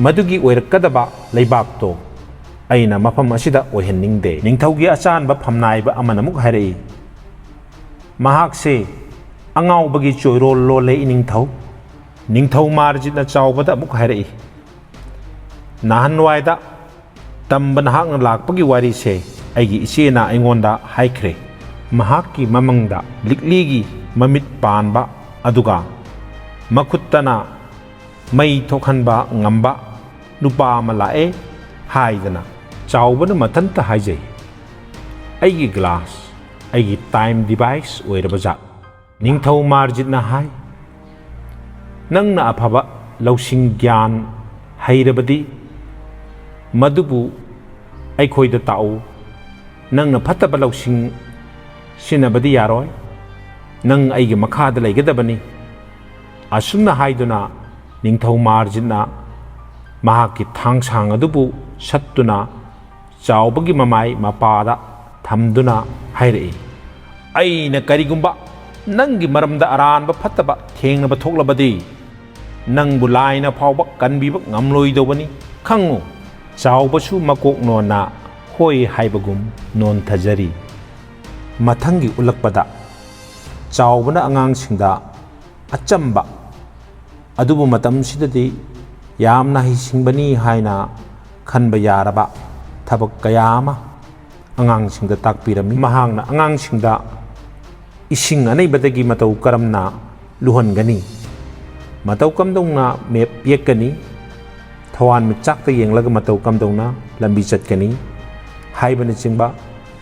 ꯃꯗꯨꯒꯤ ꯑꯣꯏꯔꯛꯀꯗꯕ ꯂꯩꯕꯥꯛꯇꯣ ꯑꯩꯅ ꯃꯐꯝ ꯑꯁꯤꯗ ꯑꯣꯏꯍꯟꯅꯤꯡꯗꯦ꯫ ꯅꯤꯡꯊꯧꯒꯤ ꯑꯆꯥꯟꯕ ꯐꯝꯅꯥꯏꯕ ꯑꯃꯅ ꯑꯃꯨꯛ ꯍꯥꯏꯔꯛꯏ, ꯃꯍꯥꯛꯁꯦ ꯑꯉꯥꯎꯕꯒꯤ ꯆꯣꯏꯔꯣꯜ ꯂꯣꯜꯂꯦ ꯏꯅꯤꯡꯊꯧ꯫ ꯅꯤꯡꯊꯧ ꯃꯥꯔꯖꯤꯠꯅ ꯆꯥꯎꯕꯗ ꯑꯃꯨꯛ ꯍꯥꯏꯔꯛꯏ, ꯅꯍꯥꯟꯋꯥꯏꯗ ꯇꯝꯕ ꯅꯍꯥꯛꯅ ꯂꯥꯛꯄꯒꯤ ꯋꯥꯔꯤꯁꯦ ꯑꯩꯒꯤ ꯏꯆꯦꯅ ꯑꯩꯉꯣꯟꯗ ꯍꯥꯏꯈ꯭ꯔꯦ꯫ ꯃꯍꯥꯛꯀꯤ ꯃꯃꯪꯗ ꯂꯤꯛꯂꯤꯒꯤ ꯃꯃꯤꯠ ꯄꯥꯟꯕ ꯑꯗꯨꯒ ꯃꯈꯨꯠꯇꯅ ꯃꯩ ꯊꯣꯛꯍꯟꯕ ꯉꯝꯕ ꯅꯨꯄꯥ ꯑꯃ ꯂꯥꯛꯑꯦ ꯍꯥꯏꯗꯅ ꯆꯥꯎꯕꯅ ꯃꯊꯟꯇ ꯍꯥꯏꯖꯩ꯫ ꯑꯩꯒꯤ ꯒ꯭ꯂꯥꯁ, ꯑꯩꯒꯤ ꯇꯥꯏꯝ ꯗꯤꯚꯥꯏꯁ ꯑꯣꯏꯔꯕ ꯖꯥꯠ꯫ ꯅꯤꯡꯊꯧ ꯃꯥꯔꯖꯤꯠꯅ ꯍꯥꯏ, ꯅꯪꯅ ꯑꯐꯕ ꯂꯧꯁꯤꯡ ꯒ꯭ꯌꯥꯟ ꯍꯩꯔꯕꯗꯤ ꯃꯗꯨꯕꯨ ꯑꯩꯈꯣꯏꯗ ꯇꯥꯛꯎ꯫ ꯅꯪꯅ ꯐꯠꯇꯕ ꯂꯧꯁꯤꯡ ꯁꯤꯖꯤꯟꯅꯕꯗꯤ ꯌꯥꯔꯣꯏ꯫ ꯅꯪ ꯑꯩꯒꯤ ꯃꯈꯥꯗ ꯂꯩꯒꯗꯕꯅꯤ꯫ ꯑꯁꯨꯝꯅ ꯍꯥꯏꯗꯨꯅ ꯅꯤꯡꯊꯧ ꯃꯥꯔꯖꯤꯠꯅ ꯃꯍꯥꯛꯀꯤ ꯊꯥꯡꯁꯥꯡ ꯑꯗꯨꯕꯨ ꯁꯠꯇꯨꯅ ꯆꯥꯎꯕꯒꯤ ꯃꯃꯥꯏ ꯃꯄꯥꯗ ꯊꯝꯗꯨꯅ ꯍꯥꯏꯔꯛꯏ, ꯑꯩꯅ ꯀꯔꯤꯒꯨꯝꯕ ꯅꯪꯒꯤ ꯃꯔꯝꯗ ꯑꯔꯥꯟꯕ ꯐꯠꯇꯕ ꯊꯦꯡꯅꯕ ꯊꯣꯛꯂꯕꯗꯤ ꯅꯪꯕꯨ ꯂꯥꯏꯅ ꯐꯥꯎꯕ ꯀꯟꯕꯤꯕ ꯉꯝꯂꯣꯏꯗꯧꯕꯅꯤ, ꯈꯪꯉꯨ꯫ ꯆꯥꯎꯕꯁꯨ ꯃꯀꯣꯛ ꯅꯣꯟꯅ ꯍꯣꯏ ꯍꯥꯏꯕꯒꯨꯝ ꯅꯣꯟꯊꯖꯔꯤ꯫ ꯃꯊꯪꯒꯤ ꯎꯠꯂꯛꯄꯗ ꯆꯥꯎꯕꯅ ꯑꯉꯥꯡꯁꯤꯡꯗ ꯑꯆꯝꯕ, ꯑꯗꯨꯕꯨ ꯃꯇꯝꯁꯤꯗꯗꯤ ꯌꯥꯝꯅ ꯍꯩꯁꯤꯡꯕꯅꯤ ꯍꯥꯏꯅ ꯈꯟꯕ ꯌꯥꯔꯕ ꯊꯕꯛ ꯀꯌꯥ ꯑꯃ ꯑꯉꯥꯡꯁꯤꯡꯗ ꯇꯥꯛꯄꯤꯔꯝꯃꯤ꯫ ꯃꯍꯥꯛꯅ ꯑꯉꯥꯡꯁꯤꯡꯗ ꯏꯁꯤꯡ ꯑꯅꯩꯕꯗꯒꯤ ꯃꯇꯧ ꯀꯔꯝꯅ ꯂꯨꯍꯟꯒꯅꯤ, ꯃꯇꯧ ꯀꯝꯗꯧꯅ ꯃꯦꯞ ꯌꯦꯛꯀꯅꯤ, ꯊꯋꯥꯟꯃꯤꯆꯥꯛꯇ ꯌꯦꯡꯂꯒ ꯃꯇꯧ ꯀꯝꯗꯧꯅ ꯂꯝꯕꯤ ꯆꯠꯀꯅꯤ ꯍꯥꯏꯕꯅꯆꯤꯡꯕ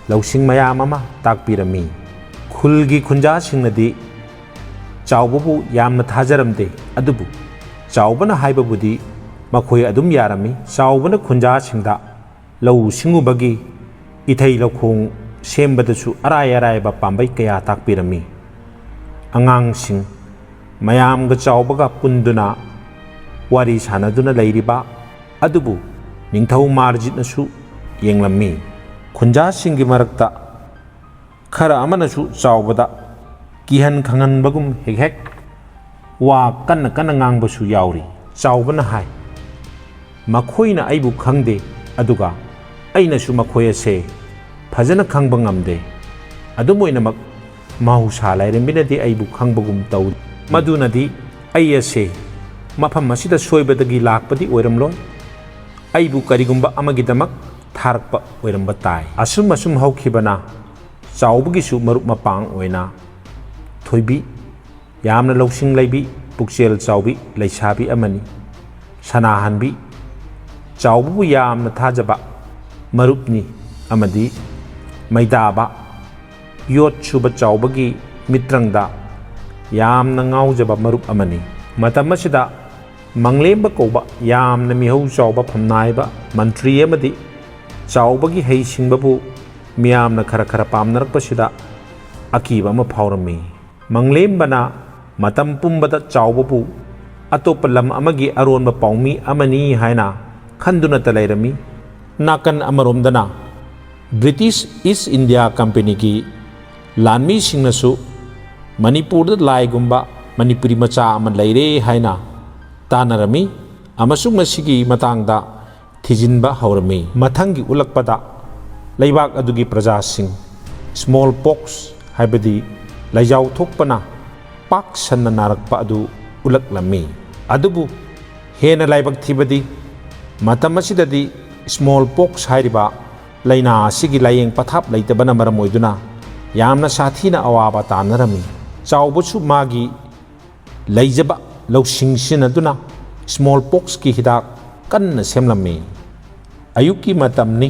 ꯂꯧꯁꯤꯡ ꯃꯌꯥꯝ ꯑꯃ ꯇꯥꯛꯄꯤꯔꯝꯃꯤ꯫ ꯈꯨꯜꯒꯤ ꯈꯨꯟꯖꯥꯁꯤꯡꯅꯗꯤ ꯆꯥꯎꯕꯕꯨ ꯌꯥꯝꯅ ꯊꯥꯖꯔꯝꯗꯦ, ꯑꯗꯨꯕꯨ ꯆꯥꯎꯕꯅ ꯍꯥꯏꯕꯕꯨꯗꯤ ꯃꯈꯣꯏ ꯑꯗꯨꯝ ꯌꯥꯔꯝꯃꯤ꯫ ꯆꯥꯎꯕꯅ ꯈꯨꯟꯖꯥꯁꯤꯡꯗ ꯂꯧꯎ ꯁꯤꯡꯎꯕꯒꯤ ꯏꯊꯩ ꯂꯧꯈꯣꯡ ꯁꯦꯝꯕꯗꯁꯨ ꯑꯔꯥꯏ ꯑꯔꯥꯏꯕ ꯄꯥꯝꯕꯩ ꯀꯌꯥ ꯇꯥꯛꯄꯤꯔꯝꯃꯤ꯫ ꯑꯉꯥꯡꯁꯤꯡ ꯃꯌꯥꯝꯒ ꯆꯥꯎꯕꯒ ꯄꯨꯟꯗꯨꯅ ꯋꯥꯔꯤ ꯁꯥꯟꯅꯗꯨꯅ ꯂꯩꯔꯤꯕ ꯑꯗꯨꯕꯨ ꯅꯤꯡꯊꯧ ꯃꯥꯔꯖꯤꯠꯅꯁꯨ ꯌꯦꯡꯂꯝꯃꯤ꯫ ꯈꯨꯟꯖꯥꯁꯤꯡꯒꯤ ꯃꯔꯛꯇ ꯈꯔ ꯑꯃꯅꯁꯨ ꯆꯥꯎꯕꯗ ꯀꯤꯍꯟ ꯈꯪꯍꯟꯕꯒꯨꯝ ꯍꯦꯛ ꯍꯦꯛ ꯋꯥ ꯀꯟꯅ ꯀꯟꯅ ꯉꯥꯡꯕꯁꯨ ꯌꯥꯎꯔꯤ꯫ ꯆꯥꯎꯕꯅ ꯍꯥꯏ, "ꯃꯈꯣꯏꯅ ꯑꯩꯕꯨ ꯈꯪꯗꯦ, ꯑꯗꯨꯒ ꯑꯩꯅꯁꯨ ꯃꯈꯣꯏ ꯑꯁꯦ ꯐꯖꯅ ꯈꯪꯕ ꯉꯝꯗꯦ꯫ ꯑꯗꯨꯝ ꯑꯣꯏꯅꯃꯛ, ꯃꯍꯧꯁꯥ ꯂꯥꯏꯔꯦꯝꯕꯤꯅꯗꯤ ꯑꯩꯕꯨ ꯈꯪꯕꯒꯨꯝ ꯇꯧꯔꯤ꯫ ꯃꯗꯨꯅꯗꯤ ꯑꯩ ꯑꯁꯦ ꯃꯐꯝ ꯑꯁꯤꯗ ꯁꯣꯏꯕꯗꯒꯤ ꯂꯥꯛꯄꯗꯤ ꯑꯣꯏꯔꯝꯂꯣꯏ꯫ ꯑꯩꯕꯨ ꯀꯔꯤꯒꯨꯝꯕ ꯑꯃꯒꯤꯗꯃꯛ ꯊꯥꯔꯛꯄ ꯑꯣꯏꯔꯝꯕ ꯇꯥꯏ꯫" ꯑꯁꯨꯝ ꯑꯁꯨꯝ ꯍꯧꯈꯤꯕꯅ ꯆꯥꯎꯕꯒꯤꯁꯨ ꯃꯔꯨꯞ ꯃꯄꯥꯡ ꯑꯣꯏꯅ ꯊꯣꯏꯕꯤ, ꯌꯥꯝꯅ ꯂꯧꯁꯤꯡ ꯂꯩꯕꯤ, ꯄꯨꯛꯆꯦꯜ ꯆꯥꯎꯕꯤ ꯂꯩꯁꯥꯕꯤ ꯑꯃꯅꯤ꯫ ꯁꯅꯥꯍꯟꯕꯤ, ꯆꯥꯎꯕꯕꯨ ꯌꯥꯝꯅ ꯊꯥꯖꯕ ꯃꯔꯨꯞꯅꯤ ꯑꯃꯗꯤ ꯃꯩꯗꯥꯕ, ꯌꯣꯠ ꯁꯨꯕ ꯆꯥꯎꯕꯒꯤ ꯃꯤꯇ꯭ꯔꯪꯗ ꯌꯥꯝꯅ ꯉꯥꯎꯖꯕ ꯃꯔꯨꯞ ꯑꯃꯅꯤ꯫ ꯃꯇꯝ ꯑꯁꯤꯗ ꯃꯪꯂꯦꯝꯕ ꯀꯧꯕ ꯌꯥꯝꯅ ꯃꯤꯍꯧ ꯆꯥꯎꯕ ꯐꯝꯅꯥꯏꯕ ꯃꯟꯇ꯭ꯔꯤ ꯑꯃꯗꯤ ꯆꯥꯎꯕꯒꯤ ꯍꯩꯁꯤꯡꯕꯕꯨ ꯃꯤꯌꯥꯝꯅ ꯈꯔ ꯈꯔ ꯄꯥꯝꯅꯔꯛꯄꯁꯤꯗ ꯑꯀꯤꯕ ꯑꯃ ꯐꯥꯎꯔꯝꯃꯤ꯫ ꯃꯪꯂꯦꯝꯕꯅ ꯃꯇꯝ ꯄꯨꯝꯕꯗ ꯆꯥꯎꯕꯕꯨ ꯑꯇꯣꯞꯄ ꯂꯝ ꯑꯃꯒꯤ ꯑꯔꯣꯟꯕ ꯄꯥꯎꯃꯤ ꯑꯃꯅꯤ ꯍꯥꯏꯅ ꯈꯟꯗꯨꯅꯇ ꯂꯩꯔꯝꯃꯤ꯫ ꯅꯥꯀꯟ ꯑꯃꯔꯣꯝꯗꯅ ꯕ꯭ꯔꯤꯇꯤꯁ ꯏꯁ ꯏꯟꯗꯤꯌꯥ ꯀꯝꯄꯦꯅꯤꯒꯤ ꯂꯥꯟꯃꯤꯁꯤꯡꯅꯁꯨ ꯃꯅꯤꯄꯨꯔꯗ ꯂꯥꯏꯒꯨꯝꯕ ꯃꯅꯤꯄꯨꯔꯤ ꯃꯆꯥ ꯑꯃ ꯂꯩꯔꯦ ꯍꯥꯏꯅ ꯇꯥꯅꯔꯝꯃꯤ ꯑꯃꯁꯨꯡ ꯃꯁꯤꯒꯤ ꯃꯇꯥꯡꯗ ꯊꯤꯖꯤꯟꯕ ꯍꯧꯔꯝꯃꯤ꯫ ꯃꯊꯪꯒꯤ ꯎꯠꯂꯛꯄꯗ ꯂꯩꯕꯥꯛ ꯑꯗꯨꯒꯤ ꯄ꯭ꯔꯖꯥꯁꯤꯡ ꯁ꯭ꯃꯣꯜ ꯄꯣꯛꯁ, ꯍꯥꯏꯕꯗꯤ ꯂꯩꯖꯥꯎ ꯊꯣꯛꯄꯅ ꯄꯥꯛ ꯁꯟꯅ ꯅꯥꯔꯛꯄ ꯑꯗꯨ ꯎꯠꯂꯛꯂꯝꯃꯤ꯫ ꯑꯗꯨꯕꯨ ꯍꯦꯟꯅ ꯂꯥꯏꯕꯛ ꯊꯤꯕꯗꯤ, ꯃꯇꯝ ꯑꯁꯤꯗꯗꯤ small pox ꯍꯥꯏꯔꯤꯕ ꯂꯥꯏꯅꯥ ꯑꯁꯤꯒꯤ ꯂꯥꯏꯌꯦꯡ ꯄꯊꯥꯞ ꯂꯩꯇꯕꯅ ꯃꯔꯝ ꯑꯣꯏꯗꯨꯅ ꯌꯥꯝꯅ ꯁꯥꯊꯤꯅ ꯑꯋꯥꯕ ꯇꯥꯅꯔꯝꯃꯤ꯫ ꯆꯥꯎꯕꯁꯨ ꯃꯥꯒꯤ ꯂꯩꯖꯕ ꯂꯧꯁꯤꯡ ꯁꯤꯖꯤꯟꯅꯗꯨꯅ small poxꯀꯤ ꯍꯤꯗꯥꯛ ꯀꯟꯅ ꯁꯦꯝꯂꯝꯃꯤ꯫ ꯑꯌꯨꯛꯀꯤ ꯃꯇꯝꯅꯤ꯫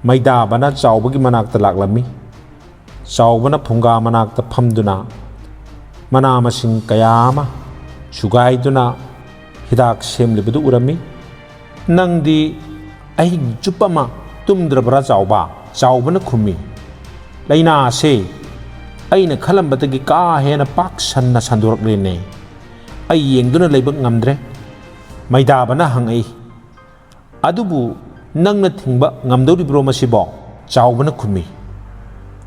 ꯃꯩꯗꯥꯕꯅ ꯆꯥꯎꯕꯒꯤ ꯃꯅꯥꯛꯇ ꯂꯥꯛꯂꯝꯃꯤ꯫ ꯆꯥꯎꯕꯅ ꯐꯨꯡꯒꯥ ꯃꯅꯥꯛꯇ ꯐꯝꯗꯨꯅ ꯃꯅꯥ ꯃꯁꯤꯡ ꯀꯌꯥ ꯑꯃ ꯁꯨꯒꯥꯏꯗꯨꯅ ꯍꯤꯗꯥꯛ ꯁꯦꯝꯂꯤꯕꯗꯨ ꯎꯔꯝꯃꯤ꯫ "ꯅꯪꯗꯤ ꯑꯍꯤꯡ ꯆꯨꯞꯄ ꯑꯃ ꯇꯨꯝꯗ꯭ꯔꯕ꯭ꯔꯥ, ꯆꯥꯎꯕ?" ꯆꯥꯎꯕꯅ ꯈꯨꯝꯃꯤ, "ꯂꯥꯏꯅꯥ ꯑꯁꯦ ꯑꯩꯅ ꯈꯜꯂꯝꯕꯗꯒꯤ ꯀꯥ ꯍꯦꯟꯅ ꯄꯥꯛ ꯁꯟꯅ ꯁꯟꯗꯣꯔꯛꯂꯦꯅꯦ꯫ ꯑꯩ ꯌꯦꯡꯗꯨꯅ ꯂꯩꯕ ꯉꯝꯗ꯭ꯔꯦ꯫" ꯃꯩꯗꯥꯕꯅ ꯍꯪꯉꯛꯏ, "ꯑꯗꯨꯕꯨ ꯅꯪꯅ ꯊꯤꯡꯕ ꯉꯝꯗꯧꯔꯤꯕ꯭ꯔꯣ ꯃꯁꯤꯕꯣ?" ꯆꯥꯎꯕꯅ ꯈꯨꯝꯃꯤ,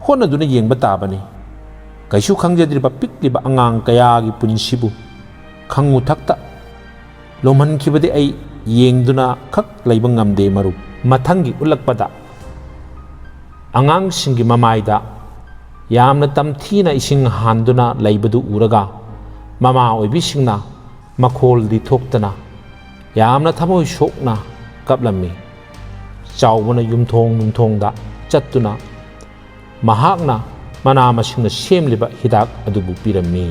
"ꯍꯣꯠꯅꯗꯨꯅ ꯌꯦꯡꯕ ꯇꯥꯕꯅꯤ꯫ ꯀꯩꯁꯨ ꯈꯪꯖꯗ꯭ꯔꯤꯕ ꯄꯤꯛꯂꯤꯕ ꯑꯉꯥꯡ ꯀꯌꯥꯒꯤ ꯄꯨꯟꯁꯤꯕꯨ ꯈꯪꯉꯨ ꯊꯛꯇ ꯂꯣꯝꯍꯟꯈꯤꯕꯗꯤ ꯑꯩ ꯌꯦꯡꯗꯨꯅ ꯈꯛ ꯂꯩꯕ ꯉꯝꯗꯦ, ꯃꯔꯨꯞ꯫" ꯃꯊꯪꯒꯤ ꯎꯠꯂꯛꯄꯗ ꯑꯉꯥꯡꯁꯤꯡꯒꯤ ꯃꯃꯥꯏꯗ ꯌꯥꯝꯅ ꯇꯝꯊꯤꯅ ꯏꯁꯤꯡ ꯍꯥꯟꯗꯨꯅ ꯂꯩꯕꯗꯨ ꯎꯔꯒ ꯃꯃꯥ ꯑꯣꯏꯕꯤꯁꯤꯡꯅ ꯃꯈꯣꯜꯗꯤ ꯊꯣꯛꯇꯅ ꯌꯥꯝꯅ ꯊꯃꯣꯏ ꯁꯣꯛꯅ ꯀꯞꯂꯝꯃꯤ꯫ ꯆꯥꯎꯕꯅ ꯌꯨꯝꯊꯣꯡ ꯌꯨꯝꯊꯣꯡꯗ ꯆꯠꯇꯨꯅ ꯃꯍꯥꯛꯅ ꯃꯅꯥ ꯃꯁꯤꯡꯅ ꯁꯦꯝꯂꯤꯕ ꯍꯤꯗꯥꯛ ꯑꯗꯨꯕꯨ ꯄꯤꯔꯝꯃꯤ꯫